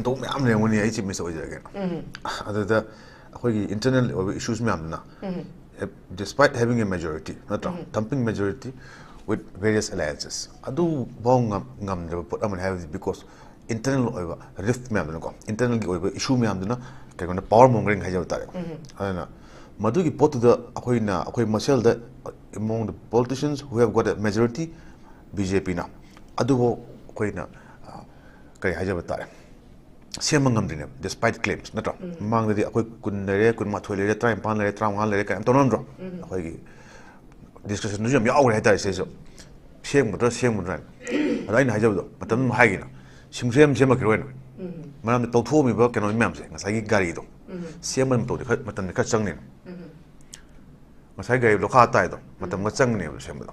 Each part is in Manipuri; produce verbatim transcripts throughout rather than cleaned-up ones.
ꯇꯧꯕ ꯃꯌꯥꯝ ꯂꯩꯔꯝꯒꯅꯤ, ꯑꯩ ꯆꯤꯞ ꯃꯤꯅꯤꯁꯇꯔ ꯑꯣꯏꯖꯔꯒꯦ꯫ ꯑꯗꯨꯗ ꯑꯩꯈꯣꯏꯒꯤ ꯏꯟꯇꯔꯅꯦꯜ ꯑꯣꯏꯕ ꯏꯁꯨꯁ ꯃꯌꯥꯝꯗꯨꯅ, despite having a majority, ꯅꯠꯇ꯭ꯔꯥ, thumping majority with various alliances, ꯑꯗꯨꯐꯥꯎ ꯉꯝ- ꯉꯝꯗ꯭ꯔꯕ ꯄꯣꯠ ꯑꯃꯅꯤ ꯍꯥꯏꯕꯗꯤ, because internal ꯑꯣꯏꯕ ꯔꯤꯐ ꯃꯌꯥꯝꯗꯨꯅꯀꯣ, ꯏꯟꯇꯔꯅꯦꯜꯒꯤ ꯑꯣꯏꯕ ꯏꯁꯨ ꯃꯌꯥꯝꯗꯨꯅ ꯀꯩꯅꯣꯅ ꯄꯥꯋꯔ ꯃꯣꯡꯒꯔꯤꯡ ꯍꯥꯏꯖꯕ ꯇꯥꯔꯦ꯫ ꯑꯗꯨꯅ ꯃꯗꯨꯒꯤ ꯄꯣꯠꯇꯨꯗ ꯑꯩꯈꯣꯏꯅ, ꯑꯩꯈꯣꯏ ꯃꯁꯦꯜꯗ, among the politicians who have got a majority, B J ꯄꯤꯅ ꯑꯗꯨꯐꯥꯎ ꯑꯩꯈꯣꯏꯅ, ꯑ, ꯀꯔꯤ ꯍꯥꯏꯖꯕ ꯇꯥꯔꯦ, ꯁꯦꯝꯕ ꯉꯝꯗ꯭ꯔꯤꯅꯦꯕ, despite claims, ꯅꯠꯇ꯭ꯔꯣ? ꯃꯃꯥꯡꯗꯗꯤ ꯑꯩꯈꯣꯏ ꯀꯨꯟ ꯂꯩꯔꯦ, ꯀꯨꯟꯃꯥꯊꯣꯏ ꯂꯩꯔꯦ, ꯇꯔꯥꯅꯤꯄꯥꯟ ꯂꯩꯔꯦ, ꯇꯔꯥꯃꯉꯥ ꯂꯩꯔꯦ ꯀꯥꯏꯅ ꯇꯧꯅꯔꯝꯗ꯭ꯔꯣ? ꯑꯩꯈꯣꯏꯒꯤ ꯗꯤꯁꯀꯁꯟꯗꯨꯁꯨ ꯌꯥꯝ ꯌꯥꯎꯈ꯭ꯔꯦ ꯍꯥꯏꯇꯥꯔꯦ ꯁꯤꯗꯁꯨ꯫ ꯁꯦꯝꯒꯗ꯭ꯔꯥ ꯁꯦꯝꯒꯗ꯭ꯔꯥ ꯍꯥꯏꯅ꯫ ꯑꯗ ꯑꯩꯅ ꯍꯥꯏꯖꯕꯗꯣ, ꯃꯇꯝ ꯑꯃ ꯍꯥꯏꯒꯦꯅ, ꯁꯨꯡꯁꯦꯝ ꯁꯦꯝꯃꯛꯈꯤꯔꯣꯏꯅ꯫ ꯃꯔꯝꯗꯤ ꯇꯧꯊꯣꯛꯑꯝꯃꯤꯕ ꯀꯩꯅꯣ ꯃꯌꯥꯝꯁꯦ, ꯉꯁꯥꯏꯒꯤ ꯒꯥꯔꯤꯗꯣ ꯁꯦꯝꯕ ꯃꯇꯝꯗꯤ ꯈꯔ, ꯃꯇꯝꯗꯤ ꯈꯔ ꯆꯪꯅꯤꯅ꯫ ꯉꯁꯥꯏ ꯒꯥꯔꯤ ꯂꯣꯈꯥ ꯇꯥꯏꯗꯣ ꯃꯇꯝ ꯈꯔ ꯆꯪꯒꯅꯦꯕ ꯁꯦꯝꯕꯗꯣ꯫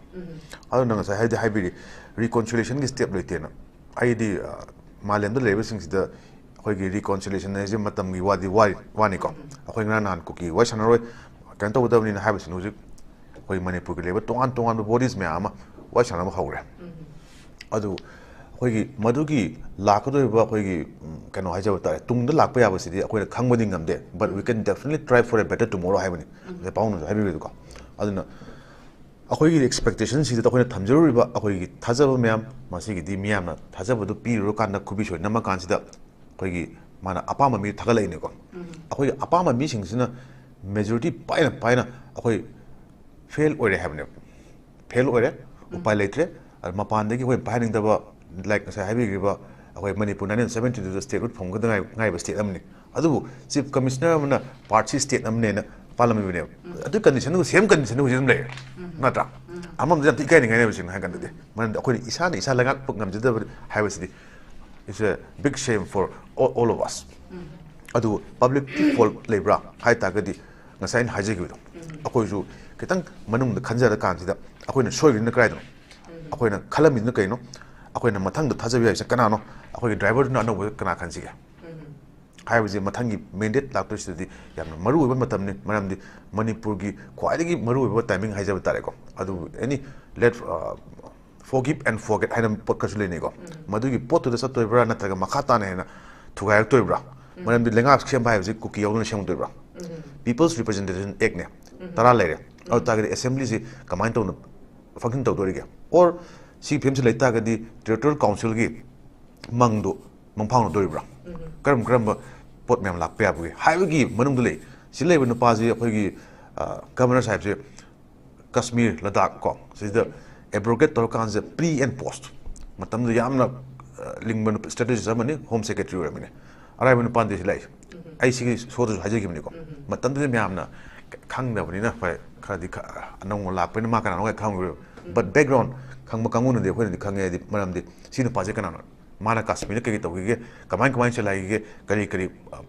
ꯑꯗꯨꯅ ꯉꯁꯥꯏ ꯍꯥꯏꯗꯤ ꯍꯥꯏꯕꯤꯔꯤ, ꯔꯤꯀꯣꯟꯁꯤꯂꯦꯁꯟꯒꯤ ꯁ꯭ꯇꯦꯞ ꯂꯩꯇꯦꯅ꯫ ꯑꯩꯗꯤ, ꯑ, ꯃꯥꯂꯦꯝꯗ ꯂꯩꯔꯤꯕꯁꯤꯡꯁꯤꯗ ꯑꯩꯈꯣꯏꯒꯤ ꯔꯤꯀꯣꯟꯁꯤꯂꯦꯁꯟ ꯍꯥꯏꯁꯦ ꯃꯇꯝꯒꯤ ꯋꯥꯗꯤ ꯋꯥꯔꯤ, ꯋꯥꯅꯤꯀꯣ꯫ ꯑꯩꯈꯣꯏ ꯉꯔꯥꯡ ꯅꯍꯥꯟ ꯀꯨꯀꯤ ꯋꯥꯔꯤ ꯁꯥꯟꯅꯔꯣꯏ, ꯀꯩꯅꯣ ꯇꯧꯒꯗꯕꯅꯤꯅ ꯍꯥꯏꯕꯁꯤꯅ ꯍꯧꯖꯤꯛ ꯑꯩꯈꯣꯏ ꯃꯅꯤꯄꯨꯔꯒꯤ ꯂꯩꯕ ꯇꯣꯉꯥꯟ ꯇꯣꯉꯥꯟꯕ ꯕꯣꯗꯤꯁ ꯃꯌꯥꯝ ꯑꯃ ꯋꯥꯔꯤ ꯁꯥꯟꯅꯕ ꯍꯧꯈ꯭ꯔꯦ꯫ ꯑꯗꯨ ꯑꯩꯈꯣꯏꯒꯤ ꯃꯗꯨꯒꯤ ꯂꯥꯛꯀꯗꯧꯔꯤꯕ ꯑꯩꯈꯣꯏꯒꯤ, ꯎꯝ, ꯀꯩꯅꯣ ꯍꯥꯏꯖꯕ ꯇꯥꯔꯦ, ꯇꯨꯡꯗ ꯂꯥꯛꯄ ꯌꯥꯕꯁꯤꯗꯤ ꯑꯩꯈꯣꯏꯅ ꯈꯪꯕꯗꯤ ꯉꯝꯗꯦ, but we can definitely try for a better tomorrow ꯍꯥꯏꯕꯅꯤ꯫ ꯉꯁꯥꯏ ꯄꯥꯎꯅꯁꯨ ꯍꯥꯏꯕꯤꯕꯗꯨꯀꯣ꯫ ꯑꯗꯨꯅ ꯑꯩꯈꯣꯏꯒꯤ ꯑꯦꯛꯁꯄꯦꯛꯇꯦꯁꯟꯁꯤꯗ ꯑꯩꯈꯣꯏꯅ ꯊꯝꯖꯔꯨꯔꯤꯕ ꯑꯩꯈꯣꯏꯒꯤ ꯊꯥꯖꯕ ꯃꯌꯥꯝ, ꯃꯁꯤꯒꯤꯗꯤ ꯃꯤꯌꯥꯝꯅ ꯊꯥꯖꯕꯗꯨ ꯄꯤꯔꯨꯔꯀꯥꯟꯗ ꯈꯨꯕꯤ ꯁꯣꯏ ꯅꯝꯃꯀꯥꯟꯁꯤꯗ ꯑꯩꯈꯣꯏꯒꯤ ꯃꯥꯅ ꯑꯄꯥꯝꯕ ꯃꯤ ꯊꯥꯒꯠꯂꯛꯏꯅꯦꯀꯣ꯫ ꯑꯩꯈꯣꯏꯒꯤ ꯑꯄꯥꯝꯕ ꯃꯤꯁꯤꯡꯁꯤꯅ ꯃꯦꯖꯣꯔꯤꯇꯤ ꯄꯥꯏꯅ ꯄꯥꯏꯅ ꯑꯩꯈꯣꯏ ꯐꯦꯜ ꯑꯣꯏꯔꯦ ꯍꯥꯏꯕꯅꯦꯕ꯫ ꯐꯦꯜ ꯑꯣꯏꯔꯦ, ꯎꯄꯥꯏ ꯂꯩꯇ꯭ꯔꯦ꯫ ꯑꯗ ꯃꯄꯥꯟꯗꯒꯤ ꯑꯩꯈꯣꯏ ꯄꯥꯏꯍꯟꯅꯤꯡꯗꯕ, ꯂꯥꯏꯛ ꯉꯁꯥꯏ ꯍꯥꯏꯕꯤꯈ꯭ꯔꯤꯕ ꯑꯩꯈꯣꯏ ꯃꯅꯤꯄꯨꯔ nineteen seventy two ꯗ ꯁ꯭ꯇꯦꯠꯍꯨꯗ ꯐꯪꯒꯗ ꯉꯥꯏ-, ꯉꯥꯏꯕ ꯁ꯭ꯇꯦꯠ ꯑꯃꯅꯤ꯫ ꯑꯗꯨꯕꯨ ꯆꯤꯐ ꯀꯃꯤꯁꯅꯔ ꯑꯃꯅ ꯄꯥꯔꯠꯁꯤ ꯁ꯭ꯇꯦꯠ ꯑꯃꯅꯦꯅ ꯄꯥꯜꯂꯝꯃꯤꯕꯅꯦꯕ꯫ ꯑꯗꯨ ꯀꯟꯗꯤꯁꯟꯗꯨ, ꯁꯦꯝ ꯀꯟꯗꯤꯁꯟꯗꯨ ꯍꯧꯖꯤꯛ ꯑꯗꯨꯝ ꯂꯩꯔꯦ, ꯅꯠꯇ꯭ꯔꯥ? ꯑꯃꯔꯣꯝꯗ ꯌꯥꯝ ꯊꯤ ꯏꯀꯥꯏꯅꯤꯡꯉꯥꯏꯅꯦꯕ ꯁꯦꯡꯅ ꯍꯥꯏ ꯀꯥꯟꯗꯗꯤ꯫ ꯃꯔꯝꯗꯤ ꯑꯩꯈꯣꯏꯅ ꯏꯁꯥꯅ ꯏꯁꯥ ꯂꯩꯉꯥꯛꯄ ꯉꯝꯖꯗꯕ ꯍꯥꯏꯕꯁꯤꯗꯤ, it's a big shame for all, all of us꯫ ꯑꯗꯨ ꯄꯕ꯭ꯂꯤꯛꯀꯤ ꯐꯣꯜꯠ ꯂꯩꯕ꯭ꯔꯥ ꯍꯥꯏ ꯇꯥꯔꯒꯗꯤ, ꯉꯁꯥꯏ ꯑꯩꯅ ꯍꯥꯏꯖꯈꯤꯕꯗꯣ, ꯑꯩꯈꯣꯏꯁꯨ ꯈꯤꯇꯪ ꯃꯅꯨꯡꯗ ꯈꯟꯖꯔꯀꯥꯟꯁꯤꯗ ꯑꯩꯈꯣꯏꯅ ꯁꯣꯏꯈ꯭ꯔꯤꯁꯤꯅ ꯀꯗꯥꯏꯗꯅꯣ? ꯑꯩꯈꯣꯏꯅ ꯈꯜꯂꯝꯃꯤꯗꯨꯅ ꯀꯩꯅꯣ? ꯑꯩꯈꯣꯏꯅ ꯃꯊꯪꯗ ꯊꯥꯖꯕ ꯌꯥꯔꯤꯁꯦ ꯀꯅꯥꯅꯣ? ꯑꯩꯈꯣꯏꯒꯤ ꯗ꯭ꯔꯥꯏꯚꯔꯗꯨꯅ ꯑꯅꯧꯕ ꯀꯅꯥ ꯈꯟꯁꯤꯒꯦ? ꯍꯥꯏꯕꯁꯦ ꯃꯊꯪꯒꯤ ꯃꯦꯟꯗꯦꯠ ꯂꯥꯛꯇꯣꯏꯁꯤꯗꯗꯤ ꯌꯥꯝꯅ ꯃꯔꯨ ꯑꯣꯏꯕ ꯃꯇꯝꯅꯤ꯫ ꯃꯔꯝꯗꯤ ꯃꯅꯤꯄꯨꯔꯒꯤ ꯈ꯭ꯋꯥꯏꯗꯒꯤ ꯃꯔꯨ ꯑꯣꯏꯕ ꯇꯥꯏꯃꯤꯡ ꯍꯥꯏꯖꯕ ꯇꯥꯔꯦꯀꯣ꯫ ꯑꯗꯨꯕꯨ ꯑꯦꯅꯤ ꯂꯦꯠ, forgive and forget ꯍꯥꯏꯅ ꯄꯣꯠ ꯈꯔꯁꯨ ꯂꯩꯅꯩꯀꯣ꯫ ꯃꯗꯨꯒꯤ ꯄꯣꯠꯇꯨꯗ ꯆꯠꯇꯣꯏꯕ꯭ꯔꯥ, ꯅꯠꯇ꯭ꯔꯒ ꯃꯈꯥ ꯇꯥꯅ ꯍꯦꯟꯅ ꯊꯨꯒꯥꯏꯔꯛꯇꯣꯔꯤꯕ꯭ꯔꯥ? ꯃꯔꯝꯗꯤ ꯂꯩꯉꯥꯛ ꯁꯦꯝꯕ ꯍꯥꯏꯕꯁꯤ ꯀꯨꯀꯤ ꯌꯥꯎꯗꯅ ꯁꯦꯝꯗꯣꯏꯕ꯭ꯔꯥ? People's Representation Act ꯅꯦ, ꯇꯔꯥ ꯂꯩꯔꯦ꯫ ꯑꯗꯨ ꯇꯥꯔꯒꯗꯤ assembly ꯁꯤ ꯀꯃꯥꯏꯅ ꯇꯧꯅ function ꯇꯧꯗꯣꯔꯤꯒꯦ? Or ꯁꯤꯒꯤ ꯐꯤꯕꯝꯁꯤ ꯂꯩ ꯇꯥꯔꯒꯗꯤ territorial council ꯒꯤ ꯃꯪꯗꯣ ꯃꯪꯐꯥꯎꯅꯗꯣꯔꯤꯕ꯭ꯔꯥ? ꯀꯔꯝ ꯀꯔꯝꯕ ꯄꯣꯠ ꯃꯌꯥꯝ ꯂꯥꯛꯄ ꯌꯥꯕꯒꯦ ꯍꯥꯏꯕꯒꯤ ꯃꯅꯨꯡꯗ ꯂꯩ꯫ ꯁꯤ ꯂꯩꯕ ꯅꯨꯄꯥꯁꯤ ꯑꯩꯈꯣꯏꯒꯤ, ꯑ, governor ꯁꯥꯍꯦꯕꯁꯦ ꯀꯥꯁꯃꯤꯔ, ꯂꯗꯥꯈ ꯀꯣ, ꯁꯤꯗ abrogate ꯇꯧꯔꯀꯥꯟꯁꯤꯗ pre and post ꯃꯇꯝꯗꯨꯗ ꯌꯥꯝꯅ, ꯑ, ꯂꯤꯡꯕ ꯅꯨꯄꯥ, strategist ꯑꯃꯅꯤ, home secretary ꯑꯣꯏꯔꯝꯃꯤꯅꯦ꯫ ꯑꯔꯥꯏꯕ ꯅꯨꯄꯥꯗꯤ ꯁꯤ ꯂꯥꯛꯏ꯫ ꯑꯩ ꯁꯤꯒꯤ ꯁꯣꯗꯁꯨ ꯍꯥꯏꯖꯈꯤꯕꯅꯤꯀꯣ꯫ ꯃꯇꯝꯗꯨꯗ ꯃꯌꯥꯝꯅ ꯈꯪꯗꯕꯅꯤꯅ, ꯍꯣꯏ, ꯈꯔꯗꯤ ꯈ-, ꯑꯅꯧꯕ ꯂꯥꯛꯄꯅꯤꯅ ꯃꯥ ꯀꯅꯥꯅꯣ ꯈꯪꯉꯣꯏꯕ꯫ But background ꯈꯪꯕ ꯀꯥꯡꯕꯨꯅꯗꯤ ꯑꯩꯈꯣꯏꯅꯗꯤ ꯈꯪꯉꯦ, ꯍꯥꯏꯗꯤ ꯃꯔꯝꯗꯤ ꯁꯤ ꯅꯨꯄꯥꯁꯦ ꯀꯅꯥꯅꯣ? ꯃꯥꯅ ꯀꯥꯁꯃꯤꯔꯗ ꯀꯩꯀꯩ ꯇꯧꯈꯤꯒꯦ, ꯀꯃꯥꯏ ꯀꯃꯥꯏꯅ ꯆꯂꯥꯏꯈꯤꯒꯦ, ꯀꯔꯤ ꯀꯔꯤ, ꯑ,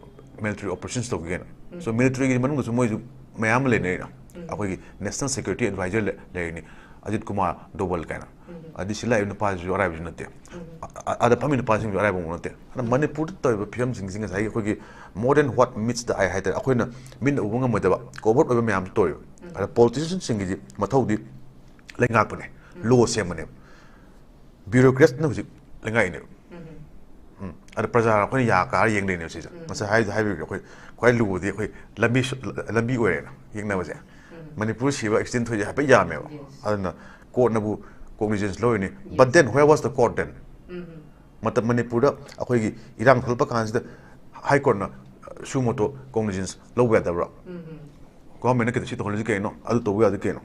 military operations ꯇꯧꯈꯤꯒꯦꯅ꯫ So military ꯒꯤ ꯃꯅꯨꯡꯗꯁꯨ ꯃꯣꯏꯁꯨ ꯃꯌꯥꯝ ꯑꯃ ꯂꯩꯅꯔꯤꯅ꯫ ꯑꯩꯈꯣꯏꯒꯤ national security advisor ꯂꯩ-, ꯂꯩꯔꯤꯅꯤ, ꯑꯖꯤꯠ ꯀꯨꯃꯥꯔ ꯗꯣꯕꯜ ꯀꯥꯏꯅ꯫ ꯑꯗꯨ ꯁꯤ ꯂꯥꯛꯏꯕ ꯅꯨꯄꯥꯁꯤꯁꯨ ꯑꯔꯥꯏꯕꯁꯨ ꯅꯠꯇꯦ꯫ ꯑ-, ꯑ-, ꯑꯥꯗ ꯐꯝꯃꯤ ꯅꯨꯄꯥꯁꯤꯡꯁꯨ ꯑꯔꯥꯏꯕ ꯑꯃ ꯅꯠꯇꯦ꯫ ꯑꯗꯨꯅ ꯃꯅꯤꯄꯨꯔꯗ ꯇꯧꯔꯤꯕ ꯐꯤꯕꯝꯁꯤꯡꯁꯤ ꯉꯁꯥꯏꯒꯤ ꯑꯩꯈꯣꯏꯒꯤ modern what meets the eye ꯍꯥꯏꯇꯥꯔꯦ, ꯑꯩꯈꯣꯏꯅ ꯃꯤꯠꯅ ꯎꯕ ꯉꯝꯃꯣꯏꯗꯕ covert ꯑꯣꯏꯕ ꯃꯌꯥꯝꯁꯨ ꯇꯧꯔꯤꯕ꯫ ꯑꯗ politician ꯁꯤꯡꯒꯤꯗꯤ ꯃꯊꯧꯗꯤ ꯂꯩꯉꯥꯛꯄꯅꯦ, law ꯁꯦꯝꯕꯅꯦꯕ꯫ Bureaucrat ꯅ ꯍꯧꯖꯤꯛ ꯂꯩꯉꯥꯛꯏꯅꯦꯕ꯫ ꯎꯝ꯫ ꯑꯗ ꯄ꯭ꯔꯖꯥ ꯑꯩꯈꯣꯏꯅ ꯌꯥ ꯀꯥꯔ ꯌꯦꯡꯗꯣꯏꯅꯦꯕ ꯁꯤꯁꯦ꯫ ꯉꯁꯥꯏ ꯍꯥꯏꯗꯨ ꯍꯥꯏꯕꯤꯔꯒꯦ, ꯑꯩꯈꯣꯏ ꯈ꯭ꯋꯥꯏ ꯂꯨꯕꯗꯤ ꯑꯩꯈꯣꯏ ꯂꯝꯕꯤ ꯁ-, ꯂꯝꯕꯤ ꯑꯣꯏꯔꯦꯅ ꯌꯦꯛꯅꯕꯁꯦ꯫ ꯃꯅꯤꯄꯨꯔ ꯁꯤꯕ accident ꯊꯣꯛꯏꯁꯦ ꯍꯥꯏꯐꯦꯠ ꯌꯥꯝꯃꯦꯕ꯫ Yes. ꯑꯗꯨꯅ court ꯅꯕꯨ cognizance ꯂꯧꯔꯤꯅꯤ꯫ But then where was the court then? ꯃꯇꯝ ꯃꯅꯤꯄꯨꯔꯗ ꯑꯩꯈꯣꯏꯒꯤ ꯏꯔꯥꯡ ꯊꯣꯛꯂꯛꯄ ꯀꯥꯟꯁꯤꯗ High Court ꯅ suo motu cognizance ꯂꯧꯕ ꯌꯥꯗꯕ꯭ꯔꯥ? Government ꯅ ꯀꯩꯗꯧ ꯁꯤ ꯇꯧꯍꯜꯂꯤꯁꯤ ꯀꯩꯅꯣ? ꯑꯗꯨ ꯇꯧꯕ ꯌꯥꯗꯦ ꯀꯩꯅꯣ?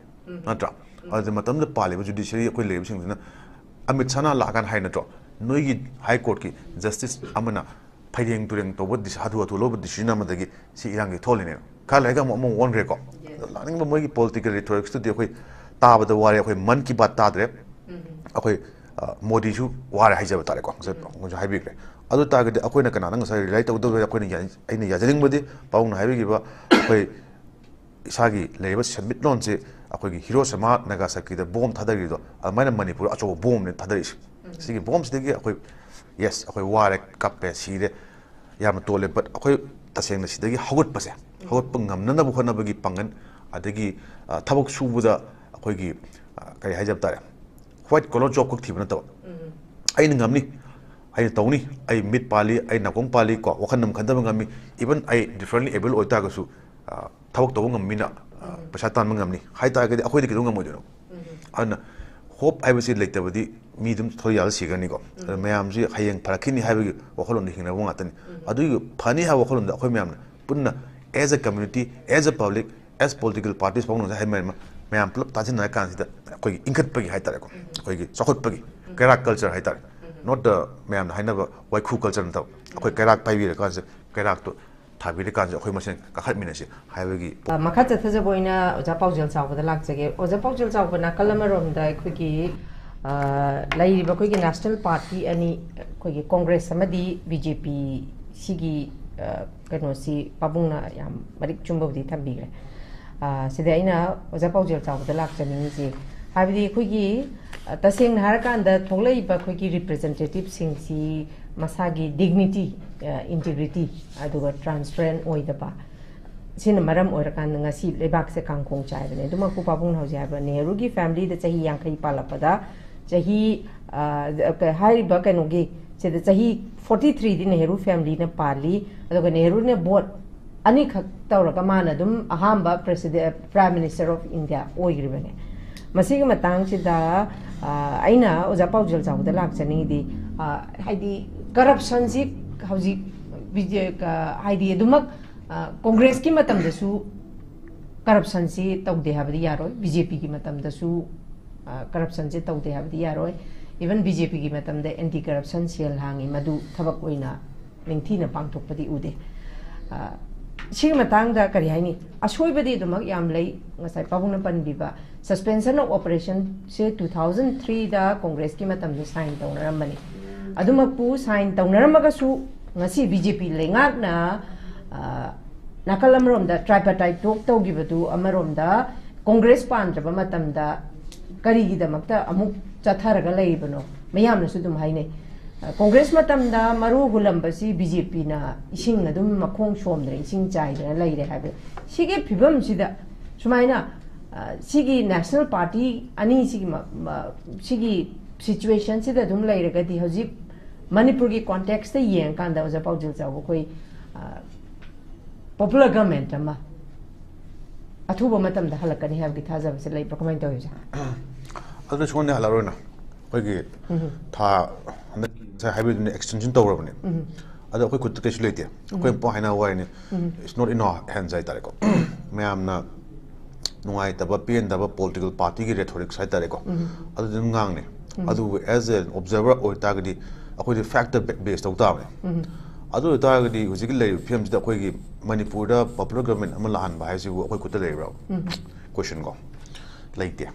ꯅꯠꯇ꯭ꯔꯥ? ꯑꯗꯨꯗ ꯃꯇꯝꯗ ꯄꯥꯜꯂꯤꯕ judiciary ꯑꯩꯈꯣꯏ ꯂꯩꯔꯤꯕꯁꯤꯡꯁꯤꯅ ꯑꯃꯤꯠ ꯁꯥꯍꯅ ꯂꯥꯛꯑꯀꯥꯟꯗ ꯍꯥꯏ ꯅꯠꯇ꯭ꯔꯣ? ꯅꯣꯏꯒꯤ High Court ꯀꯤ justice ꯑꯃꯅ ꯐꯩꯔꯦꯡ ꯇꯨꯔꯦꯡ ꯇꯧꯕ ꯗꯤꯁ-, ꯍꯥꯊꯨ ꯍꯥꯊꯨ ꯂꯧꯕ decision ꯑꯃꯗꯒꯤ ꯁꯤ ꯏꯔꯥꯡꯁꯤ ꯊꯣꯛꯍꯜꯂꯤꯅꯦ꯫ ꯈꯔ ꯂꯩꯔꯒ ꯑꯃꯨꯛ, ꯑꯃꯨꯛ ꯑꯣꯟꯈ꯭ꯔꯦꯀꯣ꯫ Yes. ꯑꯗꯣ ꯂꯥꯛꯅꯤꯡꯕ ꯃꯣꯏꯒꯤ political rhetorics ꯇꯨꯗꯤ ꯑꯩꯈꯣꯏ ꯇꯥꯕꯗ ꯋꯥꯔꯦ, ꯑꯩꯈꯣꯏ ꯃꯟ ꯀꯤ ꯕꯥꯠ ꯇꯥꯗ꯭ꯔꯦ꯫ ꯑꯩꯈꯣꯏ, ꯑ, ꯃꯣꯗꯤꯁꯨ ꯋꯥꯔꯦ ꯍꯥꯏꯖꯕ ꯇꯥꯔꯦꯀꯣ꯫ ꯉꯁꯥꯏ ꯑꯩꯈꯣꯏꯁꯨ ꯍꯥꯏꯕꯤꯈ꯭ꯔꯦ꯫ ꯑꯗꯨ ꯇꯥꯔꯒꯗꯤ ꯑꯩꯈꯣꯏꯅ ꯀꯅꯥꯅ ꯉꯁꯥꯏ rely ꯇꯧꯒꯗꯕ? ꯑꯩꯈꯣꯏꯅ ꯌꯥ-, ꯑꯩꯅ ꯌꯥꯖꯅꯤꯡꯕꯗꯤ ꯄꯥꯕꯨꯡꯅ ꯍꯥꯏꯕꯤꯈꯤꯕ ꯑꯩꯈꯣꯏ ꯏꯁꯥꯒꯤ ꯂꯩꯔꯤꯕ ꯁꯦꯟꯃꯤꯠꯂꯣꯟꯁꯦ, ꯑꯩꯈꯣꯏꯒꯤ ꯍꯤꯔꯣꯁꯤꯃꯥ ꯅꯥꯒꯥꯁꯥꯀꯤꯗ bomb ꯊꯥꯗꯈꯤꯕꯗꯣ ꯑꯗꯨꯃꯥꯏꯅ ꯃꯅꯤꯄꯨꯔ ꯑꯆꯧꯕ bomb ꯅꯦ ꯊꯥꯗꯔꯛꯏꯁꯦ꯫ ꯁꯤꯒꯤ bomb ꯁꯤꯗꯒꯤ ꯑꯩꯈꯣꯏ, yes, ꯑꯩꯈꯣꯏ ꯋꯥꯔꯦ, ꯀꯞꯄꯦ, ꯁꯤꯔꯦ, ꯌꯥꯝꯅ ꯇꯣꯜꯂꯦ, but ꯑꯩꯈꯣꯏ ꯇꯁꯦꯡꯅ ꯁꯤꯗꯒꯤ ꯍꯧꯒꯠꯄꯁꯦ, ꯍꯧꯒꯠꯄ ꯉꯝꯅꯅꯕ ꯍꯣꯠꯅꯕꯒꯤ ꯄꯥꯡꯒꯜ, ꯑꯗꯒꯤ, ꯑ, ꯊꯕꯛ ꯁꯨꯕꯗ ꯑꯩꯈꯣꯏꯒꯤ, ꯑ, ꯀꯔꯤ ꯍꯥꯏꯖꯕ ꯇꯥꯔꯦ, white collar job ꯈꯛ ꯊꯤꯕ ꯅꯠꯇꯕ, ꯑꯩꯅ ꯉꯝꯅꯤ, ꯑꯩꯅ ꯇꯧꯅꯤ, ꯑꯩ ꯃꯤꯠ ꯄꯥꯜꯂꯤ, ꯑꯩ ꯅꯥꯀꯣꯡ ꯄꯥꯜꯂꯤ, ꯀꯣ, ꯋꯥꯈꯜ ꯑꯃ ꯈꯟꯊꯕ ꯉꯝꯃꯤ, even ꯑꯩ differently able ꯑꯣꯏꯇꯥꯔꯒꯁꯨ, ꯑ, ꯊꯕꯛ ꯇꯧꯕ ꯉꯝꯕ ꯃꯤꯅ, ꯑ, ꯄꯩꯁꯥ ꯇꯥꯟꯕ ꯉꯝꯅꯤ ꯍꯥꯏ ꯇꯥꯔꯒꯗꯤ ꯑꯩꯈꯣꯏꯗꯤ ꯀꯩꯗꯧ ꯉꯝꯃꯣꯏꯗꯣꯏꯅꯣ? ꯑꯗꯨꯅ hope ꯍꯥꯏꯕꯁꯤ ꯂꯩꯇꯕꯗꯤ ꯃꯤ ꯑꯗꯨꯝ ꯊꯣꯏ ꯌꯥꯜꯂ ꯁꯤꯒꯅꯤꯀꯣ꯫ ꯑꯗꯨꯅ ꯃꯌꯥꯝꯁꯤ ꯍꯌꯦꯡ ꯐꯔꯛꯈꯤꯅꯤ ꯍꯥꯏꯕꯒꯤ ꯋꯥꯈꯜꯂꯣꯟꯗ ꯍꯤꯡꯅꯕ ꯉꯥꯛꯇꯅꯤ꯫ ꯑꯗꯨꯒꯤ ꯐꯅꯤ ꯍꯥꯏꯕ ꯋꯥꯈꯜꯂꯣꯟꯗ ꯑꯩꯈꯣꯏ ꯃꯌꯥꯝꯅ ꯄꯨꯟꯅ as a community, as a public, as political parties ꯐꯥꯎꯅ ꯉꯁꯥꯏ ꯍꯥꯏ ꯃꯌꯥꯝ, ꯃꯌꯥꯝ ꯄꯨꯂꯞ ꯇꯥꯁꯤꯟꯅꯔ ꯀꯥꯟꯁꯤꯗ ꯑꯩꯈꯣꯏꯒꯤ ꯏꯟꯈꯠꯄꯒꯤ ꯍꯥꯏ ꯇꯥꯔꯦꯀꯣ, ꯑꯩꯈꯣꯏꯒꯤ ꯆꯥꯎꯈꯠꯄꯒꯤ ꯀꯩꯔꯥꯛ culture ꯍꯥꯏ ꯇꯥꯔꯦ, not the ꯃꯌꯥꯝꯅ ꯍꯥꯏꯅꯕ ꯋꯥꯏꯈꯨ culture ꯅꯠꯇꯕ, ꯑꯩꯈꯣꯏ ꯀꯩꯔꯥꯛ ꯄꯥꯏꯕꯤꯔꯀꯥꯟꯁꯤꯗ ꯀꯩꯔꯥꯛꯇꯣ ꯊꯥꯕꯤꯔꯀꯥꯟꯁꯤꯗ ꯑꯩꯈꯣꯏ ꯃꯁꯦꯟ ꯀꯥꯈꯠꯃꯤꯟꯅꯁꯤ ꯍꯥꯏꯕꯒꯤ꯫ ꯑ, ꯃꯈꯥ ꯆꯠꯊꯖꯕ ꯑꯣꯏꯅ ꯑꯣꯖꯥ ꯄꯥꯎꯖꯦꯜ ꯆꯥꯎꯕꯗ ꯂꯥꯛꯆꯒꯦ꯫ ꯑꯣꯖꯥ ꯄꯥꯎꯖꯦꯜ ꯆꯥꯎꯕ, ꯅꯥꯀꯜ ꯑꯃꯔꯣꯝꯗ ꯑꯩꯈꯣꯏꯒꯤ, ꯑ, ꯂꯩꯔꯤꯕ ꯑꯩꯈꯣꯏꯒꯤ national party ꯑꯅꯤ, ꯑꯩꯈꯣꯏꯒꯤ Congress ꯑꯃꯗꯤ B J P, ꯁꯤꯒꯤ, ꯑ, ꯀꯩꯅꯣꯁꯤ ꯄꯥꯕꯨꯡꯅ ꯌꯥꯝ ꯃꯔꯤꯛ ꯆꯨꯝꯕꯕꯨꯗꯤ ꯊꯝꯕꯤꯈ꯭ꯔꯦ꯫ ꯑ, ꯁꯤꯗ ꯑꯩꯅ ꯑꯣꯖꯥ ꯄꯥꯎꯖꯦꯜ ꯆꯥꯎꯕꯗ ꯂꯥꯛꯆꯅꯤꯡꯉꯤꯁꯦ, ꯍꯥꯏꯕꯗꯤ ꯑꯩꯈꯣꯏꯒꯤ, ꯑ, ꯇꯁꯦꯡꯅ ꯍꯥꯏꯔꯀꯥꯟꯗ ꯊꯣꯛꯂꯛꯏꯕ ꯑꯩꯈꯣꯏꯒꯤ representativeꯁꯤꯡꯁꯤ ꯃꯁꯥꯒꯤ dignity, ꯑ, integrity, ꯑꯗꯨꯒ transparent ꯑꯣꯏꯗꯕ, ꯁꯤꯅ ꯃꯔꯝ ꯑꯣꯏꯔꯀꯥꯟꯗ ꯉꯁꯤ ꯂꯩꯕꯥꯛꯁꯦ ꯀꯥꯡꯈꯣꯡ ꯆꯥꯏꯕꯅꯦ꯫ ꯑꯗꯨꯃꯛꯄꯨ ꯄꯥꯕꯨꯡꯅ ꯍꯧꯖꯤꯛ ꯍꯥꯏꯕ ꯅꯦꯍꯔꯨꯒꯤ familyꯗ ꯆꯍꯤ ꯌꯥꯡꯈꯩ ꯄꯥꯜꯂꯛꯄꯗ, ꯆꯍꯤ, ꯑ, ꯀ-, ꯍꯥꯏꯔꯤꯕ ꯀꯩꯅꯣꯒꯤ, ꯁꯤꯗ ꯆꯍꯤ forty threeꯗꯤ ꯅꯦꯍꯔꯨ familyꯅ ꯄꯥꯜꯂꯤ, ꯑꯗꯨꯒ ꯅꯦꯍꯔꯨꯅ vote ꯑꯅꯤꯈꯛ ꯇꯧꯔꯒ ꯃꯥꯅ ꯑꯗꯨꯝ ꯑꯍꯥꯟꯕ president, Prime Minister of India ꯑꯣꯏꯈ꯭ꯔꯤꯕꯅꯦ꯫ ꯃꯁꯤꯒꯤ ꯃꯇꯥꯡꯁꯤꯗ, ꯑ, ꯑꯩꯅ ꯑꯣꯖꯥ ꯄꯥꯎꯖꯦꯜ ꯆꯥꯎꯕꯗ ꯂꯥꯛꯆꯅꯤꯡꯉꯤꯗꯤ, ꯑ, ꯍꯥꯏꯗꯤ corruptionꯁꯤ ꯍꯧꯖꯤꯛ ꯕꯤ ꯖꯦ-, ꯀ-, ꯍꯥꯏꯗꯤ ꯑꯗꯨꯃꯛ, ꯑ, Congressꯀꯤ ꯃꯇꯝꯗꯁꯨ corruptionꯁꯤ ꯇꯧꯗꯦ ꯍꯥꯏꯕꯗꯤ ꯌꯥꯔꯣꯏ, B J Pꯒꯤ ꯃꯇꯝꯗꯁꯨ, ꯑ, corruptionꯁꯤ ꯇꯧꯗꯦ ꯍꯥꯏꯕꯗꯤ ꯌꯥꯔꯣꯏ꯫ Even B J Pꯒꯤ ꯃꯇꯝꯗ anti corruption cell ꯍꯥꯡꯉꯤ, ꯃꯗꯨ ꯊꯕꯛ ꯑꯣꯏꯅ ꯅꯤꯡꯊꯤꯅ ꯄꯥꯡꯊꯣꯛꯄꯗꯤ ꯎꯗꯦ꯫ ꯑ, ꯁꯤꯒꯤ ꯃꯇꯥꯡꯗ ꯀꯔꯤ ꯍꯥꯏꯅꯤ? ꯑꯁꯣꯏꯕꯗꯤ ꯑꯗꯨꯃꯛ ꯌꯥꯝ ꯂꯩ꯫ ꯉꯁꯥꯏ ꯄꯥꯕꯨꯡꯅ ꯄꯟꯕꯤꯕ suspension of operationꯁꯦ two thousand threeꯗ Congressꯀꯤ ꯃꯇꯝꯗ sign ꯇꯧꯅꯔꯝꯕꯅꯤ꯫ ꯑꯗꯨꯃꯛꯄꯨ sign ꯇꯧꯅꯔꯝꯃꯒꯁꯨ ꯉꯁꯤ B J P ꯂꯩꯉꯥꯛꯅ, ꯑ, ꯅꯥꯀꯜ ꯑꯃꯔꯣꯝꯗ tripartite talk ꯇꯧꯈꯤꯕꯗꯨ ꯑꯃꯔꯣꯝꯗ Congress ꯄꯥꯟꯗ꯭ꯔꯕ ꯃꯇꯝꯗ ꯀꯔꯤꯒꯤꯗꯃꯛꯇ ꯑꯃꯨꯛ ꯆꯠꯊꯔꯒ ꯂꯩꯔꯤꯕꯅꯣ? ꯃꯌꯥꯝꯅꯁꯨ ꯑꯗꯨꯝ ꯍꯥꯏꯅꯩ꯫ ꯑ, Congress ꯃꯇꯝꯗ ꯃꯔꯨ ꯍꯨꯜꯂꯝꯕꯁꯤ B J Pꯅ ꯏꯁꯤꯡ ꯑꯗꯨꯝ ꯃꯈꯣꯡ ꯁꯣꯝꯗꯅ ꯏꯁꯤꯡ ꯆꯥꯏꯗꯅ ꯂꯩꯔꯦ ꯍꯥꯏꯕ꯫ ꯁꯤꯒꯤ ꯐꯤꯕꯝꯁꯤꯗ ꯁꯨꯃꯥꯏꯅ, ꯑ, ꯁꯤꯒꯤ national party ꯑꯅꯤꯁꯤꯒꯤ ꯃ-, ꯃ-, ꯁꯤꯒꯤ situationꯁꯤꯗ ꯑꯗꯨꯝ ꯂꯩꯔꯒꯗꯤ ꯍꯧꯖꯤꯛ ꯃꯅꯤꯄꯨꯔꯒꯤ ꯀꯣꯟꯇꯦꯛꯁꯇ ꯌꯦꯡꯉꯀꯥꯟꯗ ꯑꯣꯖꯥ ꯄꯥꯎꯖꯦꯜ ꯆꯥꯎꯕ, ꯑꯩꯈꯣꯏ ꯄꯣꯄꯨꯂꯔ ꯒꯚꯔꯟꯃꯦꯟꯠ ꯑꯃ ꯑꯊꯨꯕ ꯃꯇꯝꯗ ꯍꯜꯂꯛꯀꯅꯤ ꯍꯥꯏꯕꯒꯤ ꯊꯥꯖꯕꯁꯦ ꯂꯩꯕ꯭ꯔꯥ? ꯀꯃꯥꯏꯅ ꯇꯧꯋꯤ ꯑꯣꯖꯥ? ꯑꯗꯨꯅ ꯁꯨꯡꯍꯟꯅꯤ ꯍꯜꯂꯔꯣꯏꯅ꯫ ꯑꯩꯈꯣꯏꯒꯤ ꯎꯝ. ꯊꯥ ꯍꯟꯗꯛ ꯉꯁꯥꯏ ꯍꯥꯏꯕꯗꯨꯅ ꯑꯦꯛꯁꯇꯦꯟꯁꯟ ꯇꯧꯔꯕꯅꯤ꯫ ꯎꯝ. ꯑꯗꯣ ꯑꯩꯈꯣꯏ ꯈꯨꯠꯇ ꯀꯩꯁꯨ ꯂꯩꯇꯦ꯫ ꯑꯩꯈꯣꯏ ꯄꯥꯎ ꯍꯥꯏꯅꯕ ꯋꯥꯔꯤꯅꯤ꯫ ꯎꯝ. It's not in our hands ꯍꯥꯏꯇꯥꯔꯦꯀꯣ꯫ ꯃꯌꯥꯝꯅ ꯅꯨꯡꯉꯥꯏꯇꯕ, ꯄꯦꯟꯗꯕ ꯄꯣꯂꯤꯇꯤꯀꯦꯜ ꯄꯥꯔꯇꯤꯒꯤ ꯔꯦꯊꯣꯔꯤꯛꯁ ꯍꯥꯏꯇꯥꯔꯦꯀꯣ꯫ ꯎꯝ. ꯑꯗꯨꯗꯤ ꯑꯗꯨꯝ ꯉꯥꯡꯅꯤ꯫ ꯎꯝ. ꯑꯗꯨꯕꯨ as an observer ꯑꯣꯏꯇꯥꯔꯒꯗꯤ ꯑꯩꯈꯣꯏꯗꯤ ꯐꯦꯛꯇ ꯕꯦꯁ ꯇꯧ ꯇꯥꯕꯅꯤ꯫ ꯎꯝ. ꯑꯗꯨ ꯑꯣꯏꯇꯥꯔꯒꯗꯤ ꯍꯧꯖꯤꯛꯀꯤ ꯂꯩꯔꯤꯕ ꯐꯤꯕꯝꯁꯤꯗ ꯑꯩꯈꯣꯏꯒꯤ ꯃꯅꯤꯄꯨꯔꯗ ꯄꯣꯄꯨꯂꯔ ꯒꯚꯔꯟꯃꯦꯟꯠ ꯑꯃ ꯂꯥꯛꯍꯟꯕ ꯍꯥꯏꯁꯤꯕꯨ ꯑꯩꯈꯣꯏ ꯈꯨꯠꯇ ꯂꯩꯕ꯭ꯔꯥ? ꯎꯝ. ꯀꯣꯏꯁꯟ ꯀꯣ ꯂꯩꯇꯦ꯫